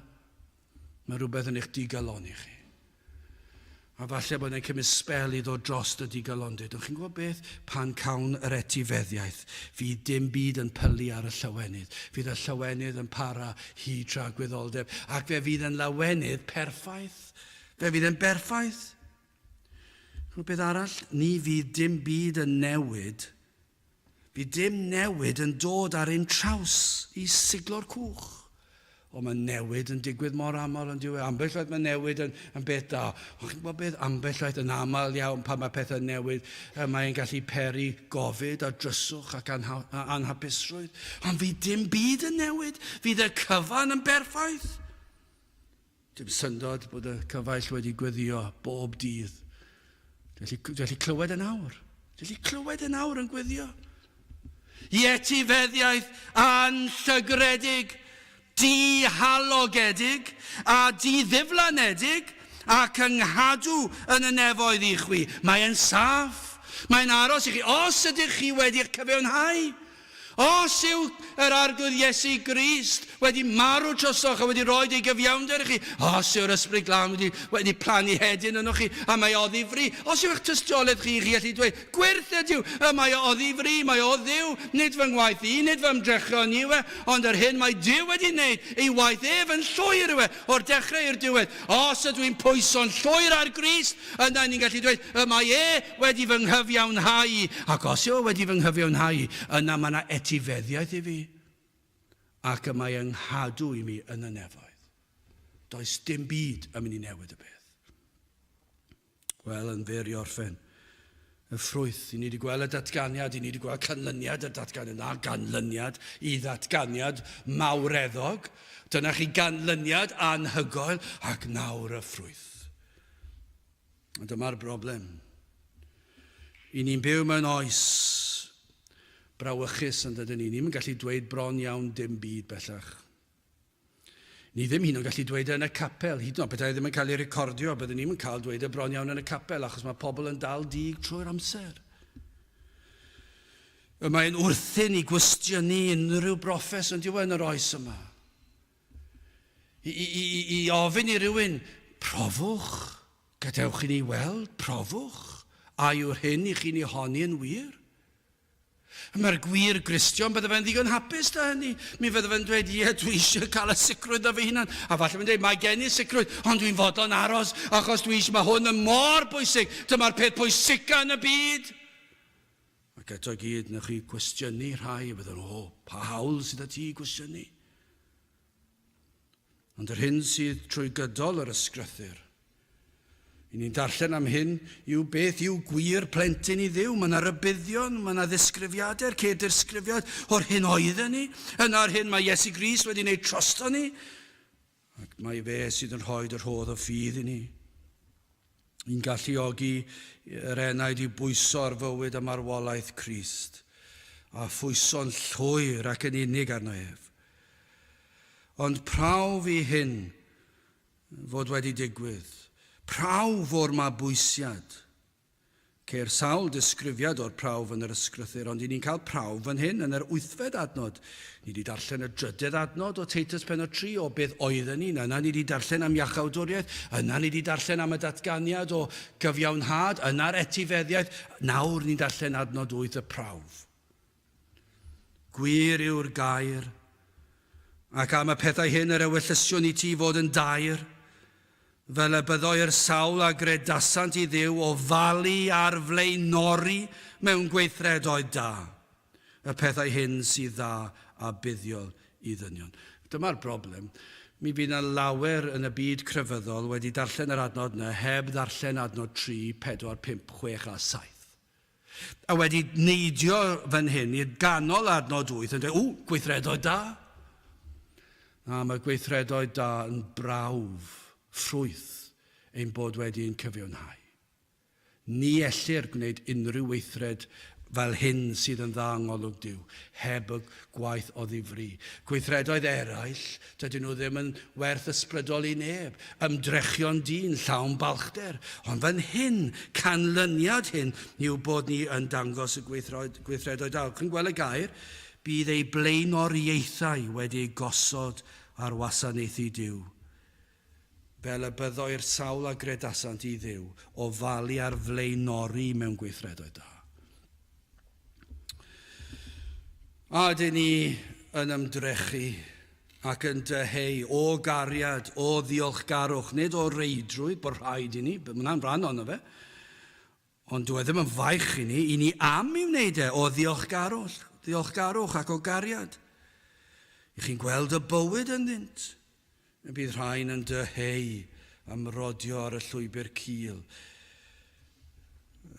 Mae rhywbeth yn eich digalonni chi. A falle bod e'n cymryd sbel i ddod dros y digalondid. Ond chi'n gwybod beth? Pan cawn yr etifeddiaeth, fydd dim byd yn pylu ar y llawenydd. Fydd y llawenydd yn para hyd tragwyddoldeb. Ac fe fydd yn lawenydd perffaith. Fe fydd yn berffaith. Chi'n gwybod beth arall? Ni fydd dim byd yn newid. Fydd dim newid yn dod ar ein traws i siglo'r cwch. O, mae newid yn digwydd mor aml yn diwedd. Ambell waith mae newid yn, yn beth da. Ond chi'n gwybod beth? Ambell waith yn aml iawn pan mae pethau'n newid, mae'n gallu peri gofid a dryswch ac anha, anhapusrwydd. Ond fydd dim byd yn newid. Fydd y cyfan yn berffaith. Dim syndod bod y cyfaill wedi gweddio bob dydd. Dwi'n gallu clywed yn awr. Dwi'n gallu clywed yn awr yn gweddio. I etifeddiaeth anllygredig, dihalogedig a diddiflanedig ac ynghadw yn y nefoedd i chwi. Mae'n saff. Mae'n aros i chi. Os ydych chi wedi'ch cyfiawnhau, Os yw yr Arglwydd Iesu Grist wedi marw trosoch a wedi rhoi ei gyfiawnder i chi, os yw'r Ysbryd Glân wedi, wedi plannu hedyn ynoch chi, a mae o ddifri, os yw eich tystiolaeth chi, chi allu dweud, gwyrth ydyw, y mae o ddifri, mae o Dduw, nid fy ngwaith i, nid fy ymdrechion i yw e, ond yr hyn mae Duw wedi wneud, ei waith ef yn llwyr yw e, o'r dechrau i'r diwedd. Os ydw i'n pwyso'n llwyr ar Grist, yna ni'n gallu dweud, y mae e wedi fy nghyfiawnhau i, ac os yw e wedi fy nghyfiawnhau i, yna mae yna etifeddiaeth. etifeddiaeth i fi, ac y mae yng nghadw i mi yn y nefoedd. Does dim byd yn mynd i newid y peth. Wel, yn fyr i orffen, y ffrwyth, i ni wedi gweld y datganiad, i ni wedi gweld canlyniad y datganiad, na ganlyniad i ddatganiad mawreddog. Dyna chi ganlyniad anhygoel, ac nawr y ffrwyth. A dyma'r broblem. I ni'n byw mewn oes brawychus yn dydyn ni. Ni'n gallu dweud bron iawn dim byd bellach. Ni ddim hyd yn oed gallu dweud e yn y capel, hyd yn oed petai ddim yn cael ei recordio, byddwn ni'n cael dweud e bron iawn yn y capel, achos mae pobl yn dal dig trwy'r amser. Y mae'n wrthyn i gwestiynu unrhyw broffes yn diwedd yn yr oes yma. I, i, i, i ofyn i rywun, profwch, gadewch i ni weld, profwch, a yw'r hyn i chi'n ei honni yn wir? Mae'r gwir Gristion, bydde fe'n ddigon hapus da hynny. Mi fydde fe'n dweud, ie, dwi eisiau cael y sicrwydd na fy hunan. A falle fe'n dweud, mae gen i sicrwydd, ond dwi'n fodlon aros, achos dwi eisiau, mae hwn yn mor bwysig. Dyma'r peth pwysica yn y byd. Ac eto i gyd, newch chi gwestiynu rhai, a bydden nhw, o, pa hawl sydd â ti i gwestiynu? Ond yr hyn sydd trwy gydol yr ysgrythur, i ni'n darllen am hyn, yw beth yw gwir plentyn i Dduw. Mae yna rybuddion, mae yna ddisgrifiadau, ceir disgrifiad o'r hyn oedden ni, yna'r hyn mae Iesu Grist wedi wneud trosto ni, ac mae fe sydd yn rhoi y rhodd o ffydd i ni. I'n galluogi yr enaid i bwyso ar fywyd a marwolaeth Crist, a phwyso'n llwyr ac yn unig arno ef. Ond prawf i hyn fod wedi digwydd. Prawf o'r mabwysiad. Ceir sawl disgrifiad o'r prawf yn yr ysgrythur, ond i ni'n cael prawf fan hyn yn yr wythfed adnod. Ni wedi darllen y drydedd adnod o Teitus penod 3 o beth oedden ni, yna ni wedi darllen am iachawdwriaeth, yna ni wedi darllen am y datganiad o gyfiawnhad, yna'r etifeddiaeth, nawr ni'n darllen adnod 8 y prawf. Gwir yw'r gair, ac am y pethau hyn yr ewyllysiwn i ti fod yn daer, fel y byddoi'r sawl a gredasant i Dduw ofalu ar flaenori mewn gweithredoedd da, y pethau hyn sydd dda a buddiol i ddynion. Dyma'r broblem. Mi fydd yna lawer yn y byd crefyddol wedi darllen yr adnod yna heb ddarllen adnod 3, 4, 5, 6 a 7. A wedi neidio fan hyn i'r ganol adnod 8 yn dweud, ww, gweithredoedd da. Na, mae gweithredoedd da yn brawf, ffrwyth, ein bod wedi ein cyfiawnhau. Ni ellir gwneud unrhyw weithred fel hyn sydd yn dda yng ngolwg Duw, heb y gwaith o ddifri. Gweithredoedd eraill, dydyn nhw ddim yn werth ysbrydol i neb. Ymdrechion dyn, llawn balchder. Ond fan hyn, canlyniad hyn yw bod ni yn dangos y gweithredoedd da. Chi'n gweld y gair? Bydd ei blaenoriaethau wedi eu gosod ar wasanaethu Duw. Fel y byddoi'r sawl a gredasant i Dduw ofalu ar flaenori mewn gweithredoedd da. A ydyn ni yn ymdrechu ac yn dyheu o gariad, o ddiolchgarwch, nid o reidrwydd bod rhaid i ni, mae hwnna'n rhan ohono fe, Ond dyw e ddim yn faich i ni, i ni am i wneud e o ddiolchgarwch, ddiolchgarwch ac o gariad. I chi'n gweld y bywyd ynddynt. Y bydd rhain yn dyheu am rodio ar y llwybr cul,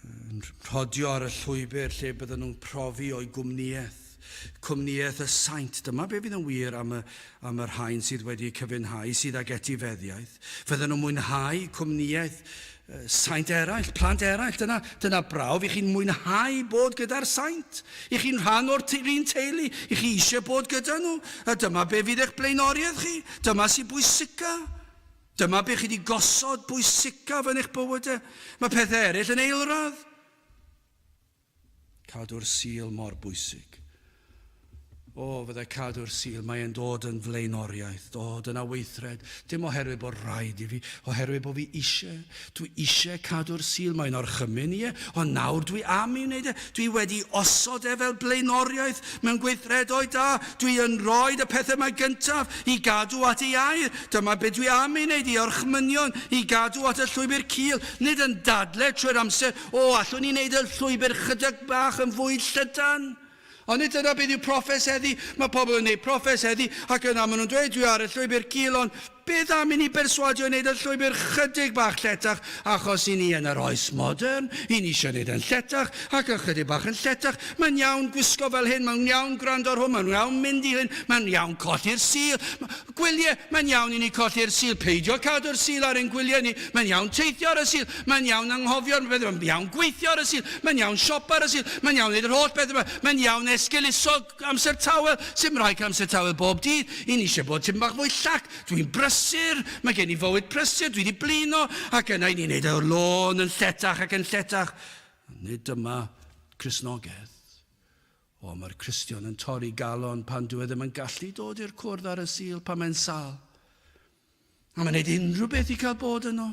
yn rhodio ar y llwybr lle bydden nhw'n profi o'i gwmnïaeth, cwmnïaeth y saint. Dyma be fydd yn wir am y, am y rhain sydd wedi eu cyfiawnhau, sydd ag etifeddiaeth. Fydden nhw'n mwynhau cwmnïaeth saint eraill, plant eraill. Dyna, dyna brawf i chi'n mwynhau bod gyda'r saint. I chi'n rhan o'r un teulu, i chi eisiau bod gyda nhw. A dyma be fydd eich blaenoriaeth chi. Dyma sy'n bwysica. Dyma be chi wedi gosod bwysicaf yn eich bywydau. Mae pethau eraill yn eilradd. Cadw'r Sul mor bwysig. O, fyddai cadw'r Sul, mae e'n dod yn flaenoriaeth, dod yn aweithred, dim oherwydd bod rhaid i fi, oherwydd bod fi eisiau. Dwi eisiau cadw'r Sul, mae'n orchymyn i e, ond nawr dwi am i wneud e. Dwi wedi osod e fel blaenoriaeth mewn gweithredoedd da. Dwi yn rhoi y pethau yma gyntaf i gadw at ei air. Dyma be dwi am ei wneud, i orchmynion, i gadw at y llwybr cul, nid yn dadle trwy'r amser, O, allwn ni wneud y llwybr chydig bach yn fwy llydan? Ond nid dyna beth yw proffes heddi. Mae pobl yn gwneud proffes heddi ac yna maen nhw'n dweud dwi ar y llwybr cul ond beth am i ni berswadio i wneud y llwybr chydig bach lletach achos i ni yn yr oes modern, i ni eisiau gwneud yn lletach ac ychydig bach yn lletach. Mae'n iawn gwisgo fel hyn, mae'n iawn gwrando ar hwn, mae'n iawn mynd i hyn, mae'n iawn colli'r Sul. Gwyliau, mae'n iawn i ni colli'r Sul, peidio cadw'r Sul ar ein gwyliau ni, mae'n iawn teithio ar y Sul, mae'n iawn anghofio'r pethau, mae'n iawn gweithio ar y Sul, mae'n iawn siopa ar y Sul, mae'n iawn wneud yr holl bethau yma, mae'n iawn esgeuluso amser tawel, sy'm rhaid cael amser tawel bob dydd, i ni eisiau bod tipyn bach mwy llac, dwi'n brysur, mae gen i fywyd prysur, dwi wedi blino, ac yna i ni'n neud y lôn yn lletach ac yn lletach. Nid dyma Cristnogaeth. O, mae'r Cristion yn torri galon pan dyw e ddim yn gallu dod i'r cwrdd ar y Sul pan mae'n sâl. A mae'n gwneud unrhyw beth i cael bod yno.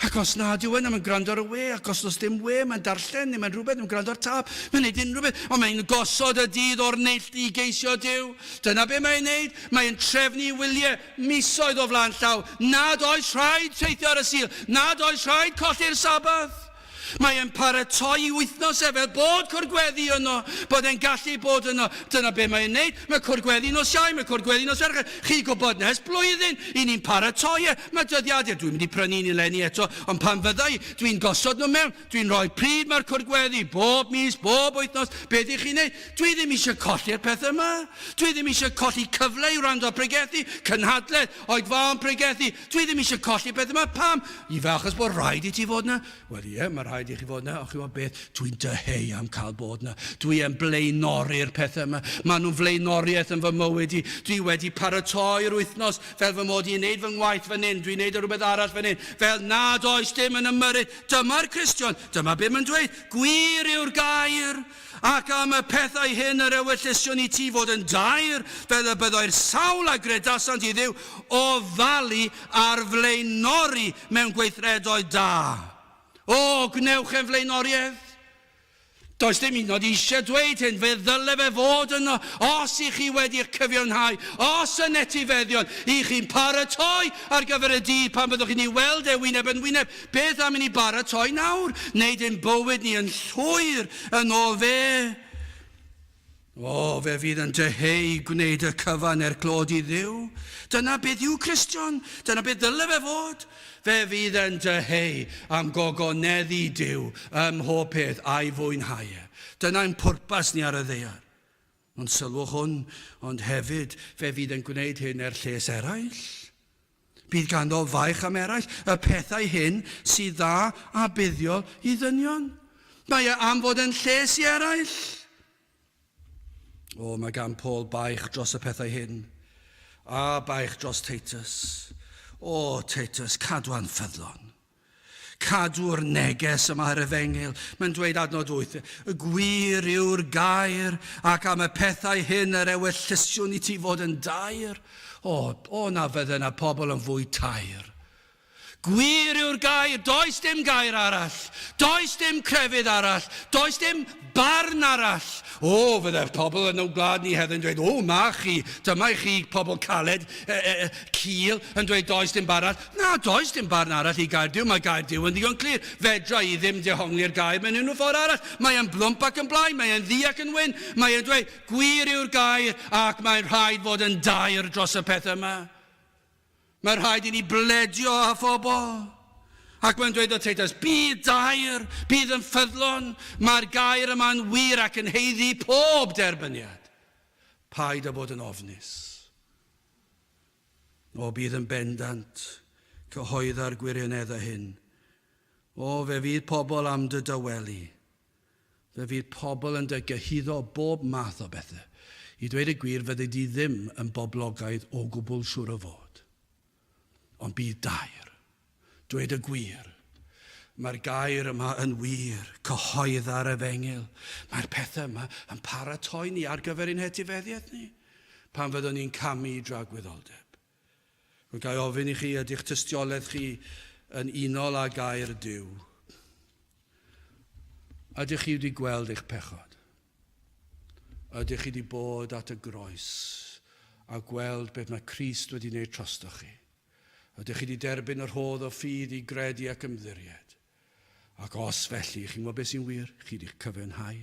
Ac os nad yw e, mae'n gwrando ar y we, ac os does dim we, mae'n darllen, neu mae'n rhywbeth, mae'n gwrando ar tâp, mae'n gwneud unrhyw beth, ond mae'n gosod y dydd o'r neilltu i geisio Duw. Dyna be mae'n gwneud. Mae'n trefnu wyliau misoedd o flaen llaw. Nad oes rhaid teithio ar y Sul, nad oes rhaid colli'r Sabath. Mae e'n paratoi i wythnos e fel bod cwrgweddi yno, bod e'n gallu bod yno. Dyna be mae'n neud. Mae cwrgweddi nos Iau, mae cwrgweddi nos Fercher. Chi'n gwybod nes blwyddyn, i ni'n paratoi e. Mae dyddiadur, dwi'n mynd i prynu un eleni eto, ond pan fydda i, dwi'n gosod nhw mewn, dwi'n rhoi pryd mae'r cwrgweddi, bob mis, bob wythnos, be ydych chi'n neud? Dwi ddim eisiau colli'r pethau yma. Dwi ddim eisiau colli cyfle i wrando ar pregethu, cynhadledd, oedfaon pregethu. Dwi ddim eisiau colli peth yma. Pam? Ife achos bod rhaid i ti fod 'na? Wel ie, mae rhaid i chi fod 'na, ond chi'n gwybod beth? Dwi'n dyheu am cael bod 'na. Dwi yn blaenori'r pethau yma. Maen nhw'n flaenoriaeth yn fy mywyd i. Dwi wedi paratoi'r wythnos fel fy mod i'n neud fy ngwaith fan hyn, dwi'n neud rhywbeth arall fan hyn, fel nad oes dim yn ymyrryd. Dyma'r Cristion. Dyma be mae'n dweud. Gwir yw'r gair. Ac am y pethau hyn yr ewyllysion i ti fod yn daer, fel y byddai'r sawl a gredasant i Dduw ofalu ar flaenori mewn gweithredoedd da. O, gwnewch e'n flaenoriaeth! Does dim hyd yn oed eisiau dweud hyn, fe ddyle fe fod yno, os i chi wedi'ch cyfiawnhau, os yn etifeddion, i chi'n paratoi ar gyfer y dydd pan fyddwch chi'n ei weld e wyneb yn wyneb, Beth am i ni baratoi nawr, wneud ein bywyd ni yn llwyr yn ôl fe? O, fe fydd yn dyheu gwneud y cyfan er clod i Dduw. Dyna beth yw Cristion, dyna beth ddyle fe fod. Fe fydd yn dyheu am gogoneddu Duw ym mhob peth a'i fwynhau e. Dyna'n pwrpas ni ar y ddaear. Ond sylwch hwn, ond hefyd fe fydd yn gwneud hyn er lles eraill. Bydd ganddo faich am eraill, y pethau hyn sydd dda a buddiol i ddynion. Mae e am fod yn lles i eraill. O, mae gan Paul baich dros y pethau hyn, a baich dros Titus. O, Titus, cadwa'n ffyddlon. Cadw'r neges yma yr efengyl. Mae'n dweud adnod 8, y gwir yw'r gair, ac am y pethau hyn yr ewyllysiwn i ti fod yn daer. O, o na fydde na pobl yn fwy taer. Gwir yw'r gair, does dim gair arall, does dim crefydd arall, does dim barn arall. O, fydde pobl yn y wlad ni heddiw'n dweud, o, ma chi, dyma i chi pobl caled, e, e, e, cul, yn dweud does dim barn arall. Na, does dim barn arall i gair Duw, mae gair Duw yn ddigon clir. Fedra i ddim dehongli'r gair mewn unrhyw ffordd arall. Mae e'n blwmp ac yn blaen, mae e'n ddu ac yn wyn. Mae e'n dweud, gwir yw'r gair ac mae'n rhaid fod yn daer dros y peth yma. Mae'n rhaid i ni bledio â phobl. Ac mae'n dweud wrth Titus, bydd daer, bydd yn ffyddlon, mae'r gair yma'n wir ac yn haeddu pob derbyniad. Paid â bod yn ofnus. O, bydd yn bendant cyhoedda'r gwirioneddau hyn. O, fe fydd pobl am dy dawelu. Fe fydd pobl yn dy gyhuddo bob math o bethau. I dweud y gwir, fyddi di ddim yn boblogaidd o gwbl siŵr o fod. Ond bydd dair. Dweud y gwir. Mae'r gair yma yn wir, cyhoedda'r efengyl. Mae'r pethau yma yn paratoi ni ar gyfer ein hetifeddiaeth ni, pan fyddwn ni'n camu i dragwyddoldeb. Rwy'n gael ofyn i chi, ydy'ch tystiolaeth chi yn unol â gair Duw? Ydych chi wedi gweld eich pechod? Ydych chi wedi bod at y groes a gweld beth mae Crist wedi wneud trostoch chi? Ydych chi wedi derbyn y rhodd o ffydd i gredu ac ymddiried? Ac os felly, chi'n gwybod beth sy'n wir? Chi wedi'ch cyfiawnhau.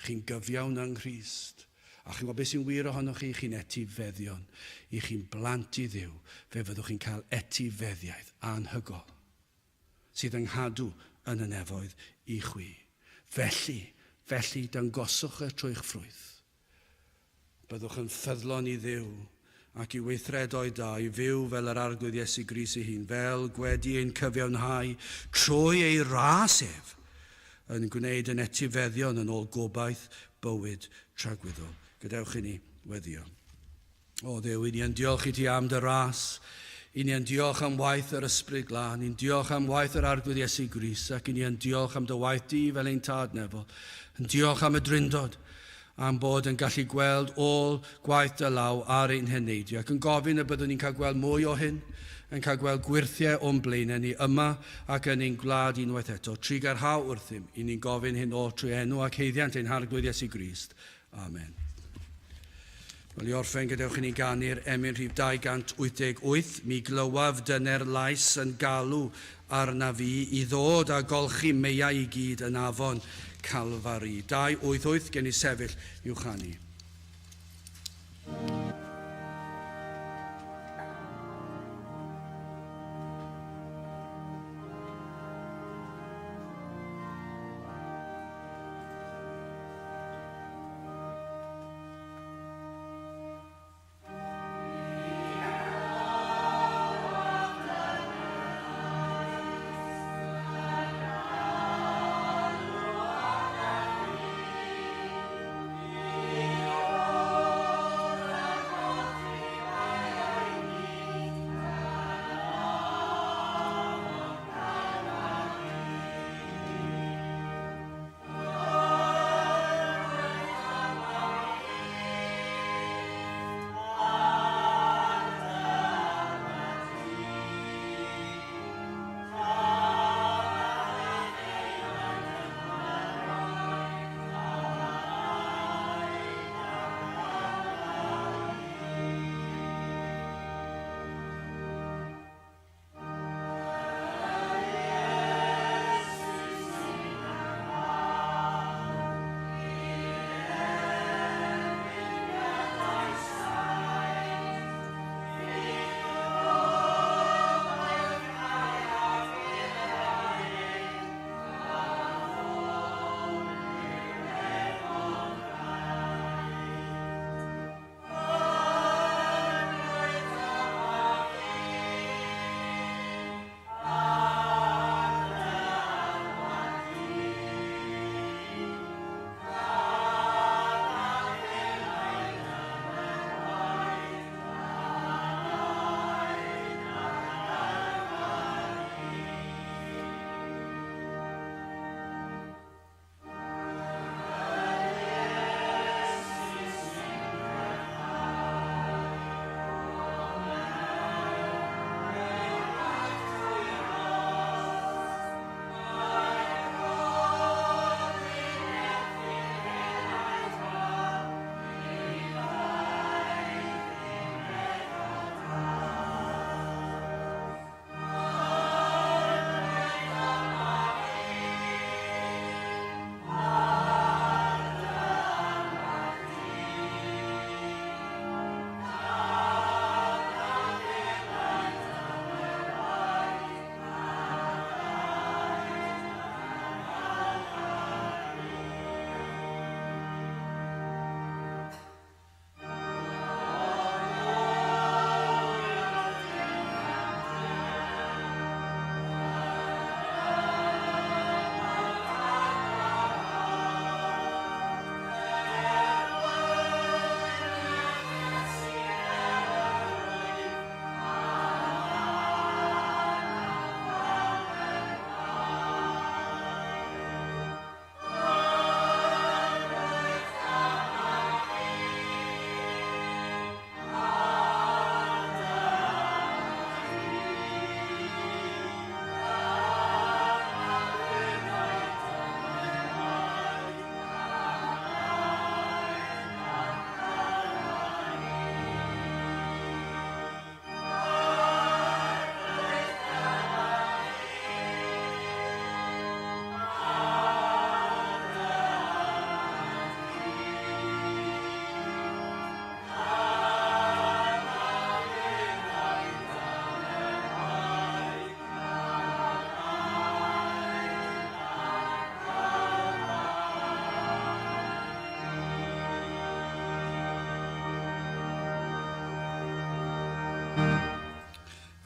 Chi'n gyfiawn yng Nghrist. A chi'n gwybod beth sy'n wir ohonoch chi? Chi'n etifeddion. I chi'n blant i Dduw, fe fyddwch chi'n cael etifeddiaeth anhygoel sydd yng nghadw yn y nefoedd i chwi. Felly, felly, dangoswch e trwy'ch ffrwyth. Byddwch yn ffyddlon i Dduw ac i weithredoedd da, i fyw fel yr Arglwydd Iesu Grist ei hun, fel gwedi ein cyfiawnhau trwy ei ras ef, yn gwneud yn etifeddion yn ôl gobaith bywyd tragwyddol. Gadewch i ni weddïo. O Dduw, i ni yn diolch i ti am dy ras. I ni yn diolch am waith yr Ysbryd Glân. Ni'n diolch am waith yr Arglwydd Iesu Grist ac i ni yn diolch am dy waith di fel ein tad nefol. Yn diolch am y drindod, am bod yn gallu gweld ôl gwaith dy law ar ein heneidiau ac yn gofyn y byddwn ni'n cael gweld mwy o hyn, yn cael gweld gwyrthiau o'n blaenau ni yma ac yn ein gwlad unwaith eto. Trugarhau wrthym, i ni'n gofyn hyn oll trwy enw ac haeddiant ein Harglwydd Iesu Grist. Amen. Wel, i orffen, gadewch i ni ganu'r emyn rhif 288. Mi glywaf dyner lais yn galw arna fi i ddod a golchi meiau i gyd yn afon Calfari. 288 gen i sefyll i'w chanu.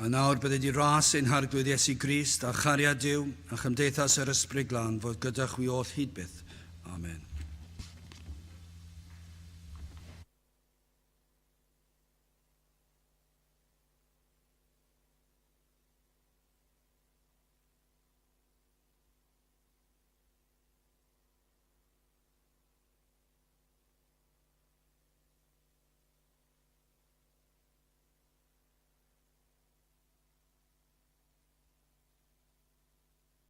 A nawr bydded i ras ein Harglwydd Iesu Grist a chariad Duw a chymdeithas yr Ysbryd Glân fod gyda chwi oll hyd byth. Amen.